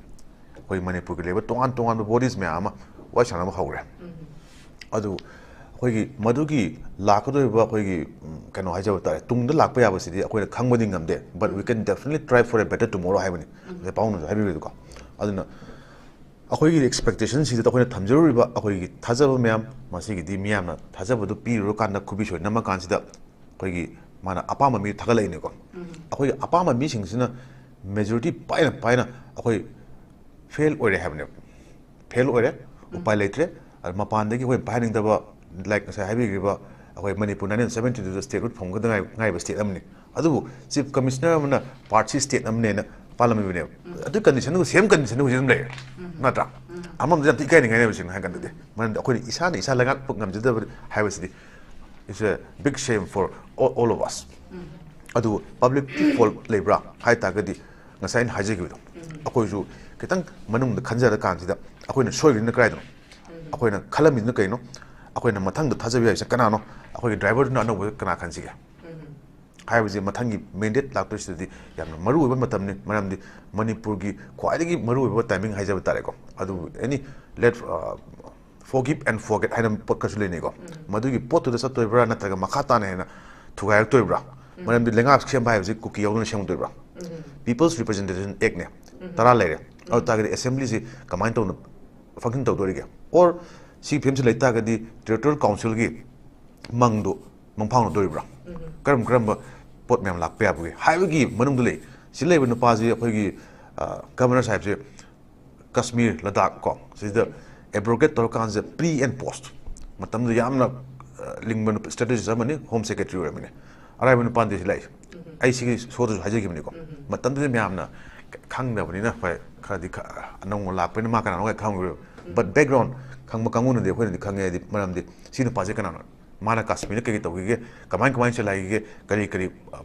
ꯑꯩꯈꯣꯏ ꯃꯅꯤꯄꯨꯔꯒꯤ ꯂꯩꯕ ꯇꯣꯉꯥꯟ ꯇꯣꯉꯥꯟꯕ bodies ꯃꯌꯥꯝ ꯑꯃ ꯋꯥꯔꯤ ꯁꯥꯟꯅꯕ ꯍꯧꯈ꯭ꯔꯦ꯫ ꯑꯗꯨ ꯑꯩꯈꯣꯏꯒꯤ ꯃꯗꯨꯒꯤ ꯂꯥꯛꯀꯗꯧꯔꯤꯕ ꯑꯩꯈꯣꯏꯒꯤ, ꯎꯝ, ꯀꯩꯅꯣ ꯍꯥꯏꯖꯕ ꯇꯥꯔꯦ, ꯇꯨꯡꯗ ꯂꯥꯛꯄ ꯌꯥꯕꯁꯤꯗꯤ ꯑꯩꯈꯣꯏꯅ ꯈꯪꯕꯗꯤ ꯉꯝꯗꯦ, but we can definitely try for a better tomorrow ꯍꯥꯏꯕꯅꯤ꯫ ꯉꯁꯥꯏ ꯄꯥꯎꯅꯁꯨ ꯍꯥꯏꯕꯤꯕꯗꯨꯀꯣ꯫ ꯑꯗꯨꯅ ꯑꯩꯈꯣꯏꯒꯤ expectation ꯁꯤꯗ ꯑꯩꯈꯣꯏꯅ ꯊꯝꯖꯔꯨꯔꯤꯕ ꯑꯩꯈꯣꯏꯒꯤ ꯊꯥꯖꯕ ꯃꯌꯥꯝ, ꯃꯁꯤꯒꯤꯗꯤ ꯃꯤꯌꯥꯝꯅ ꯊꯥꯖꯕꯗꯨ ꯄꯤꯔꯨꯔꯀꯥꯟꯗ ꯈꯨꯕꯤ ꯁꯣꯏ ꯅꯝꯃꯀꯥꯟꯁꯤꯗ ꯑꯩꯈꯣꯏꯒꯤ ꯃꯥꯅ ꯑꯄꯥꯝꯕ ꯃꯤ ꯊꯥꯒꯠꯂꯛꯏꯅꯦꯀꯣ꯫ ꯑꯩꯈꯣꯏꯒꯤ ꯑꯄꯥꯝꯕ ꯃꯤꯁꯤꯡꯁꯤꯅ majority ꯄꯥꯏꯅ ꯄꯥꯏꯅ ꯑꯩꯈꯣꯏ fail ꯑꯣꯏꯔꯦ ꯍꯥꯏꯕꯅꯦꯕ꯫ Fail ꯑꯣꯏꯔꯦ, ꯎꯄꯥꯏ ꯂꯩꯇ꯭ꯔꯦ꯫ ꯑꯗ ꯃꯄꯥꯟꯗꯒꯤ ꯑꯩꯈꯣꯏ ꯄꯥꯏꯍꯟꯅꯤꯡꯗꯕ, like ꯉꯁꯥꯏ ꯍꯥꯏꯕꯤꯈ꯭ꯔꯤꯕ, ꯑꯩꯈꯣꯏ ꯃꯅꯤꯄꯨꯔ nineteen seventy two ꯗ statehood ꯐꯪꯒꯗ ꯉꯥꯏ-, ꯉꯥꯏꯔꯤꯕ state ꯑꯃꯅꯤ꯫ ꯑꯗꯨꯕꯨ chief commissioner ꯑꯃꯅ part C state ꯑꯃꯅꯦꯅ ꯄꯥꯜꯂꯝꯃꯤꯕꯅꯦꯕ꯫ ꯑꯗꯨ condition ꯗꯨ, same condition ꯗꯨ ꯍꯧꯖꯤꯛ ꯑꯗꯨꯝ ꯂꯩꯔꯦ, ꯅꯠꯇ꯭ꯔꯥ? ꯑꯃꯔꯣꯝꯗ ꯌꯥꯝ ꯊꯤ ꯏꯀꯥꯏꯅꯤꯡꯉꯥꯏꯅꯦꯕ ꯁꯦꯡꯅ ꯍꯥꯏꯔ ꯀꯥꯟꯗꯗꯤ, ꯃꯔꯝꯗꯤ ꯑꯩꯈꯣꯏꯅ ꯏꯁꯥꯅ ꯏꯁꯥ ꯂꯩꯉꯥꯛꯄ ꯉꯝꯖꯗꯕ ꯍꯥꯏꯕꯁꯤꯗꯤ, it's a big shame for all, all of us꯫ ꯑꯗꯨ public ꯀꯤ fault ꯂꯩꯕ꯭ꯔꯥ ꯍꯥꯏ ꯇꯥꯔꯒꯗꯤ, ꯉꯁꯥꯏ ꯑꯩꯅ ꯍꯥꯏꯖꯈꯤꯕꯗꯣ, ꯑꯩꯈꯣꯏꯁꯨ ꯈꯤꯇꯪ ꯃꯅꯨꯡꯗ ꯈꯟꯖꯔ ꯀꯥꯟꯁꯤꯗ ꯑꯩꯈꯣꯏꯅ ꯁꯣꯏꯈ꯭ꯔꯤꯁꯤꯅ ꯀꯗꯥꯏꯗꯅꯣ, ꯑꯩꯈꯣꯏꯅ ꯈꯜꯂꯝꯃꯤꯁꯤꯅ ꯀꯩꯅꯣ, ꯑꯩꯈꯣꯏꯅ ꯃꯊꯪꯗ ꯊꯥꯖꯕ ꯌꯥꯔꯤꯁꯦ ꯀꯅꯥꯅꯣ, ꯑꯩꯈꯣꯏꯒꯤ driver ꯗꯨꯅ ꯑꯅꯧꯕ ꯀꯅꯥ ꯈꯟꯁꯤꯒꯦ ꯍꯥꯏꯕꯁꯦ ꯃꯊꯪꯒꯤ mandate ꯂꯥꯛꯇꯣꯏꯁꯤꯗꯗꯤ ꯌꯥꯝꯅ ꯃꯔꯨ ꯑꯣꯏꯕ ꯃꯇꯝꯅꯤ꯫ ꯃꯔꯝꯗꯤ ꯃꯅꯤꯄꯨꯔꯒꯤ ꯈ꯭ꯋꯥꯏꯗꯒꯤ ꯃꯔꯨ ꯑꯣꯏꯕ timing ꯍꯥꯏꯖꯕ ꯇꯥꯔꯦꯀꯣ꯫ ꯑꯗꯨꯕꯨ any let, uh, forgive and forget ꯍꯥꯏꯅ ꯄꯣꯠ ꯈꯔꯁꯨ ꯂꯩꯅꯩꯀꯣ꯫ ꯃꯗꯨꯒꯤ ꯄꯣꯠꯇꯨꯗ ꯆꯠꯇꯣꯏꯕ꯭ꯔꯥ, ꯅꯠꯇ꯭ꯔꯒ ꯃꯈꯥ ꯇꯥꯅ ꯍꯦꯟꯅ ꯊꯨꯒꯥꯏꯔꯛꯇꯣꯏꯕ꯭ꯔꯥ? ꯃꯔꯝꯗꯤ ꯂꯩꯉꯥꯛ ꯁꯦꯝꯕ ꯍꯥꯏꯕꯁꯤ ꯀꯨꯀꯤ ꯌꯥꯎꯗꯅ ꯁꯦꯝꯗꯣꯏꯕ꯭ꯔꯥ? People's Representation Act ꯅꯦ, ꯇꯔꯥ ꯂꯩꯔꯦ꯫ ꯑꯗꯨ ꯇꯥꯔꯒꯗꯤ assembly ꯁꯤ ꯀꯃꯥꯏꯅ ꯇꯧꯅ function ꯇꯧꯗꯣꯔꯤꯒꯦ? Or ꯁꯤ ꯐꯤꯕꯝꯁꯤ ꯂꯩ ꯇꯥꯔꯒꯗꯤ territorial council ꯒꯤ ꯃꯪꯗꯨ ꯃꯪꯐꯥꯎꯅꯗꯣꯔꯤꯕ꯭ꯔꯥ? ꯀꯔꯝ ꯀꯔꯝꯕ ꯄꯣꯠ ꯃꯌꯥꯝ ꯂꯥꯛꯄ ꯌꯥꯕꯒꯦ ꯍꯥꯏꯕꯒꯤ ꯃꯅꯨꯡꯗ ꯂꯩ꯫ ꯁꯤ ꯂꯩꯕ ꯅꯨꯄꯥꯁꯤ ꯑꯩꯈꯣꯏꯒꯤ, ꯑ, governor ꯁꯥꯍꯦꯕꯁꯦ ꯀꯥꯁꯃꯤꯔ, ꯂꯗꯥꯈ ꯀꯣ, ꯁꯤꯗ abrogate ꯇꯧꯔꯀꯥꯟꯁꯤꯗ pre and post ꯃꯇꯝꯗꯨꯗ ꯌꯥꯝꯅ, ꯑ, ꯂꯤꯡꯕ ꯅꯨꯄꯥ, strategist ꯑꯃꯅꯤ, home secretary ꯑꯣꯏꯔꯝꯃꯤꯅꯦ꯫ ꯑꯔꯥꯏꯕ ꯅꯨꯄꯥꯗꯤ ꯁꯤ ꯂꯥꯛꯏꯁꯦ꯫ ꯑꯩ ꯁꯤꯒꯤ ꯁꯣꯗꯁꯨ ꯍꯥꯏꯖꯈꯤꯕꯅꯤꯀꯣ꯫ ꯃꯇꯝꯗꯨꯗ ꯃꯌꯥꯝꯅ ꯈꯪꯗꯕꯅꯤꯅ, ꯍꯣꯏ, ꯈꯔꯗꯤ ꯈ-, ꯑꯅꯧꯕ ꯂꯥꯛꯄꯅꯤꯅ ꯃꯥ ꯀꯅꯥꯅꯣ ꯀꯥꯏ ꯈꯪꯉꯣꯏꯕ꯫ But background ꯈꯪꯕ ꯀꯥꯡꯕꯨꯅꯗꯤ ꯑꯩꯈꯣꯏꯅꯗꯤ ꯈꯪꯉꯦ, ꯍꯥꯏꯗꯤ ꯃꯔꯝꯗꯤ ꯁꯤ ꯅꯨꯄꯥꯁꯦ ꯀꯅꯥꯅꯣ? ꯃꯥꯅ ꯀꯥꯁꯃꯤꯔꯗ ꯀꯩꯀꯩ ꯇꯧꯈꯤꯒꯦ, ꯀꯃꯥꯏ ꯀꯃꯥꯏꯅ ꯆꯂꯥꯏꯈꯤꯒꯦ, ꯀꯔꯤ ꯀꯔꯤ, ꯑ,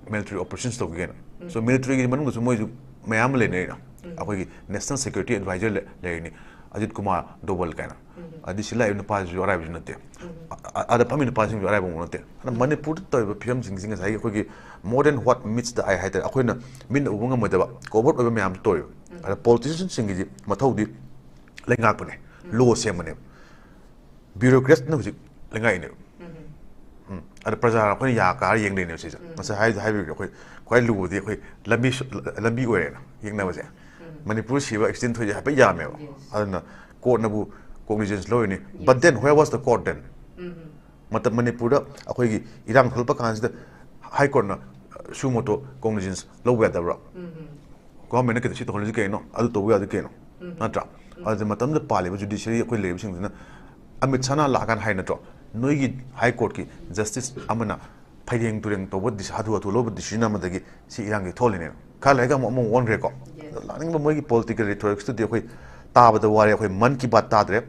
military operations ꯇꯧꯈꯤꯒꯦꯅ꯫ So military ꯒꯤ ꯃꯅꯨꯡꯗꯁꯨ ꯃꯣꯏꯁꯨ ꯃꯌꯥꯝ ꯑꯃ ꯂꯩꯅꯔꯤꯅ꯫ ꯑꯩꯈꯣꯏꯒꯤ national security advisor ꯂꯩ-, ꯂꯩꯔꯤꯅꯤ, ꯑꯖꯤꯠ ꯀꯨꯃꯥꯔ ꯗꯣꯕꯜ ꯀꯥꯏꯅ꯫ ꯑꯗꯨ ꯁꯤ ꯂꯥꯛꯏꯕ ꯅꯨꯄꯥꯁꯤꯁꯨ ꯑꯔꯥꯏꯕꯁꯨ ꯅꯠꯇꯦ꯫ ꯑ-, ꯑ-, ꯑꯥꯗ ꯐꯝꯃꯤ ꯅꯨꯄꯥꯁꯤꯡꯁꯨ ꯑꯔꯥꯏꯕ ꯑꯃ ꯅꯠꯇꯦ꯫ ꯑꯗꯨꯅ ꯃꯅꯤꯄꯨꯔꯗ ꯇꯧꯔꯤꯕ ꯐꯤꯕꯝꯁꯤꯡꯁꯤ ꯉꯁꯥꯏꯒꯤ ꯑꯩꯈꯣꯏꯒꯤ more than what meets the eye ꯍꯥꯏꯇꯥꯔꯦ, ꯑꯩꯈꯣꯏꯅ ꯃꯤꯠꯅ ꯎꯕ ꯉꯝꯃꯣꯏꯗꯕ covert ꯑꯣꯏꯕ ꯃꯌꯥꯝ ꯑꯃ ꯇꯧꯔꯤꯕ꯫ ꯑꯗ ꯄꯣꯂꯤꯇꯤꯁꯤꯌꯟꯁꯤꯡꯒꯤꯗꯤ ꯃꯊꯧꯗꯤ ꯂꯩꯉꯥꯛꯄꯅꯦ, ꯂꯣ ꯁꯦꯝꯕꯅꯦꯕ꯫ ꯕ꯭ꯌꯨꯔꯣꯀ꯭ꯔꯦꯠꯅ ꯍꯧꯖꯤꯛ ꯂꯩꯉꯥꯛꯏꯅꯦꯕ꯫ ꯎꯝ꯫ ꯑꯗ ꯄ꯭ꯔꯖꯥ ꯑꯩꯈꯣꯏꯅ ꯌꯥ ꯀꯥꯔ ꯌꯦꯡꯗꯣꯏꯅꯦꯕ ꯁꯤꯁꯦ꯫ ꯉꯁꯥꯏ ꯍꯥꯏ-, ꯍꯥꯏꯕꯤꯕꯗꯣ ꯑꯩꯈꯣꯏ ꯈ꯭ꯋꯥꯏ ꯂꯨꯕꯗꯤ ꯑꯩꯈꯣꯏ ꯂꯝꯕꯤ ꯁ-, ꯂꯝꯕꯤ ꯑꯣꯏꯔꯦꯅ ꯌꯦꯡꯅꯕꯁꯦ꯫ ꯃꯅꯤꯄꯨꯔ ꯁꯤꯕ ꯑꯦꯛꯁꯤꯗꯦꯟ ꯊꯣꯛꯏꯁꯦ ꯍꯥꯏꯐꯦꯠ ꯌꯥꯝꯃꯦꯕ꯫ ꯑꯗꯨꯅ ꯀꯣꯔꯠꯅꯕꯨ ꯀꯣꯒꯅꯤꯖꯦꯟꯁ ꯂꯧꯔꯤꯅꯤ꯫ But then, where was the court then? ꯃꯇꯝ ꯃꯅꯤꯄꯨꯔꯗ ꯑꯩꯈꯣꯏꯒꯤ ꯏꯔꯥꯡ ꯊꯣꯛꯂꯛꯄ ꯀꯥꯟꯁꯤꯗ ꯍꯥꯏ ꯀꯣꯔꯠꯅ suo motu cognizance ꯂꯧꯕ ꯌꯥꯗꯕ꯭ꯔꯣ? ꯒꯣꯔꯃꯦꯟꯅ ꯀꯩꯗꯧ ꯁꯤ ꯇꯧꯍꯜꯂꯤꯁꯤ ꯀꯩꯅꯣ, ꯑꯗꯨ ꯇꯧꯕ ꯌꯥꯗꯦ ꯀꯩꯅꯣ? ꯅꯠꯇ꯭ꯔꯥ? ꯑꯗꯨꯗ ꯃꯇꯝꯗ ꯄꯥꯜꯂꯤꯕ ꯖꯨꯗꯤꯁꯤꯌꯔꯤ ꯑꯩꯈꯣꯏ ꯂꯩꯔꯤꯕꯁꯤꯡꯁꯤꯅ ꯑꯃꯤꯠ ꯁꯥꯅ ꯂꯥꯛꯑꯀꯥꯟꯗ ꯍꯥꯏ ꯅꯠꯇ꯭ꯔꯣ? ꯅꯣꯏꯒꯤ ꯍꯥꯏ ꯀꯣꯔꯠꯀꯤ ꯖꯁꯇꯤꯁ ꯑꯃꯅ ꯐꯩꯔꯦꯡ ꯇꯨꯔꯦꯡ ꯇꯧꯕ ꯗꯤꯁ-, ꯍꯥꯊꯨ ꯍꯥꯊꯨ ꯂꯧꯕ ꯗꯤꯁꯤꯖꯟ ꯑꯃꯗꯒꯤ ꯁꯤ ꯏꯔꯥꯡꯁꯤ ꯊꯣꯛꯍꯜꯂꯤꯅꯦ꯫ ꯈꯔ ꯂꯩꯔꯒ ꯑꯃꯨꯛ, ꯑꯃꯨꯛ ꯑꯣꯟꯈ꯭ꯔꯦꯀꯣ꯫ ꯑꯗꯣ ꯂꯥꯛꯅꯤꯡꯕ ꯃꯣꯏꯒꯤ ꯄꯣꯂꯤꯇꯤꯀꯦꯜ ꯔꯤꯊꯣꯔꯤꯛꯁꯇꯨꯗꯤ ꯑꯩꯈꯣꯏ ꯇꯥꯕꯗ ꯋꯥꯔꯦ꯫ ꯑꯩꯈꯣꯏ ꯃꯟ ꯀꯤ ꯕꯥꯠ ꯇꯥꯗ꯭ꯔꯦ꯫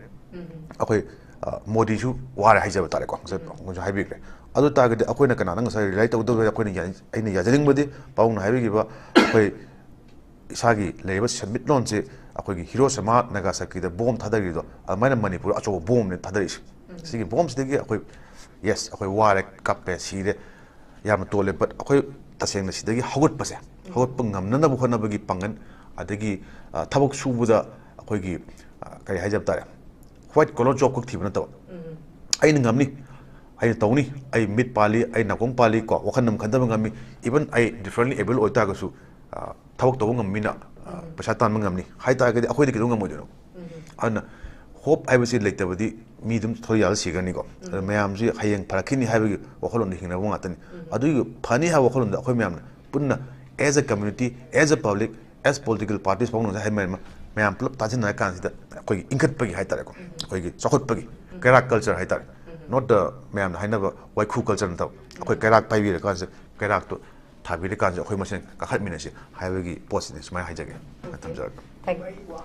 ꯑꯩꯈꯣꯏ, ꯑ, ꯃꯣꯗꯤꯁꯨ ꯋꯥꯔꯦ ꯍꯥꯏꯖꯕ ꯇꯥꯔꯦꯀꯣ꯫ ꯉꯁꯥꯏ ꯄꯥꯕꯨꯡꯅꯁꯨ ꯍꯥꯏꯕꯤꯈ꯭ꯔꯦ꯫ ꯑꯗꯨ ꯇꯥꯔꯒꯗꯤ ꯑꯩꯈꯣꯏꯅ ꯀꯅꯥꯅ ꯉꯁꯥꯏ ꯔꯤꯂꯥꯏ ꯇꯧꯒꯗꯧꯕ? ꯑꯩꯈꯣꯏꯅ ꯌꯥ-, ꯑꯩꯅ ꯌꯥꯖꯅꯤꯡꯕꯗꯤ ꯄꯥꯕꯨꯡꯅ ꯍꯥꯏꯕꯤꯈꯤꯕ ꯑꯩꯈꯣꯏ ꯏꯁꯥꯒꯤ ꯂꯩꯔꯤꯕ ꯁꯦꯟꯃꯤꯠꯂꯣꯟꯁꯦ ꯑꯩꯈꯣꯏꯒꯤ ꯍꯤꯔꯣꯁꯤꯃꯥ ꯅꯥꯒꯥꯁꯥꯀꯤꯗ ꯕꯣꯝ ꯊꯥꯗꯈꯤꯕꯗꯣ ꯑꯗꯨꯃꯥꯏꯅ ꯃꯅꯤꯄꯨꯔ ꯑꯆꯧꯕ ꯕꯣꯝꯅꯦ ꯊꯥꯗꯔꯛꯏꯁꯦ꯫ ꯁꯤꯒꯤ ꯕꯣꯝꯁꯤꯗꯒꯤ ꯑꯩꯈꯣꯏ, ꯌꯦꯁ, ꯑꯩꯈꯣꯏ ꯋꯥꯔꯦ, ꯀꯞꯄꯦ, ꯁꯤꯔꯦ, ꯌꯥꯝꯅ ꯇꯣꯜꯂꯦ, but ꯑꯩꯈꯣꯏ ꯇꯁꯦꯡꯅ ꯁꯤꯗꯒꯤ ꯍꯧꯒꯠꯄꯁꯦ, ꯍꯧꯒꯠꯄ ꯉꯝꯅꯅꯕ ꯍꯣꯠꯅꯕꯒꯤ ꯄꯥꯡꯒꯜ, ꯑꯗꯒꯤ, ꯑ, ꯊꯕꯛ ꯁꯨꯕꯗ ꯑꯩꯈꯣꯏꯒꯤ, ꯑ, ꯀꯔꯤ ꯍꯥꯏꯖꯕ ꯇꯥꯔꯦ, white collar job ꯈꯛ ꯊꯤꯕ ꯅꯠꯇꯕ, "ꯑꯩꯅ ꯉꯝꯅꯤ, ꯑꯩꯅ ꯇꯧꯅꯤ, ꯑꯩ ꯃꯤꯠ ꯄꯥꯜꯂꯤ, ꯑꯩ ꯅꯥꯀꯣꯡ ꯄꯥꯜꯂꯤ" ꯀꯣ, ꯋꯥꯈꯜ ꯑꯃ ꯈꯟꯊꯕ ꯉꯝꯃꯤ, even ꯑꯩ differently able ꯑꯣꯏꯇꯥꯔꯒꯁꯨ, ꯑ, ꯊꯕꯛ ꯇꯧꯕ ꯉꯝꯕ ꯃꯤꯅ, ꯑ, ꯄꯩꯁꯥ ꯇꯥꯟꯕ ꯉꯝꯅꯤ ꯍꯥꯏ ꯇꯥꯔꯒꯗꯤ ꯑꯩꯈꯣꯏꯗꯤ ꯀꯩꯗꯧ ꯉꯝꯃꯣꯏꯗꯣꯏꯅꯣ? ꯑꯗꯨꯅ hope ꯍꯥꯏꯕꯁꯤ ꯂꯩꯇꯕꯗꯤ ꯃꯤ ꯑꯗꯨꯝ ꯊꯣꯏ ꯌꯥꯜꯂ ꯁꯤꯈ꯭ꯔꯅꯤꯀꯣ꯫ ꯑꯗꯨ ꯃꯌꯥꯝꯁꯤ ꯍꯌꯦꯡ ꯐꯔꯛꯈꯤꯅꯤ ꯍꯥꯏꯕꯒꯤ ꯋꯥꯈꯜꯂꯣꯟꯗ ꯍꯤꯡꯅꯕ ꯉꯥꯛꯇꯅꯤ꯫ ꯑꯗꯨꯒꯤ ꯐꯅꯤ ꯍꯥꯏꯕ ꯋꯥꯈꯜꯂꯣꯟꯗ ꯑꯩꯈꯣꯏ ꯃꯌꯥꯝꯅ ꯄꯨꯟꯅ, as a community, as a public, as political parties ꯐꯥꯎꯅ ꯉꯁꯥꯏ ꯍꯥꯏ ꯃꯌꯥꯝ, ꯃꯌꯥꯝ ꯄꯨꯂꯞ ꯇꯥꯁꯤꯟꯅꯔ ꯀꯥꯟꯁꯤꯗ ꯑꯩꯈꯣꯏꯒꯤ ꯏꯟꯈꯠꯄꯒꯤ ꯍꯥꯏ ꯇꯥꯔꯦꯀꯣ, ꯑꯩꯈꯣꯏꯒꯤ ꯆꯥꯎꯈꯠꯄꯒꯤ ꯀꯩꯔꯥꯛ culture ꯍꯥꯏ ꯇꯥꯔꯦ꯫ Not the ꯃꯌꯥꯝꯅ ꯍꯥꯏꯅꯕ ꯋꯥꯏꯈꯨ culture ꯅꯠꯇꯕ, ꯑꯩꯈꯣꯏ ꯀꯩꯔꯥꯛ ꯄꯥꯏꯕꯤꯔꯀꯥꯟꯁꯤꯗ ꯀꯩꯔꯥꯛꯇꯣ ꯊꯥꯕꯤꯔꯀꯥꯟꯁꯤꯗ ꯑꯩꯈꯣꯏ ꯃꯁꯦꯟ ꯀꯥꯈꯠꯃꯤꯟꯅꯁꯤ ꯍꯥꯏꯕꯒꯤ ꯄꯣꯠꯁꯤꯅꯤ꯫ ꯁꯨꯃꯥꯏꯅ ꯍꯥꯏꯖꯒꯦ꯫ ꯊꯝꯖꯔꯒꯦ꯫ Thank you.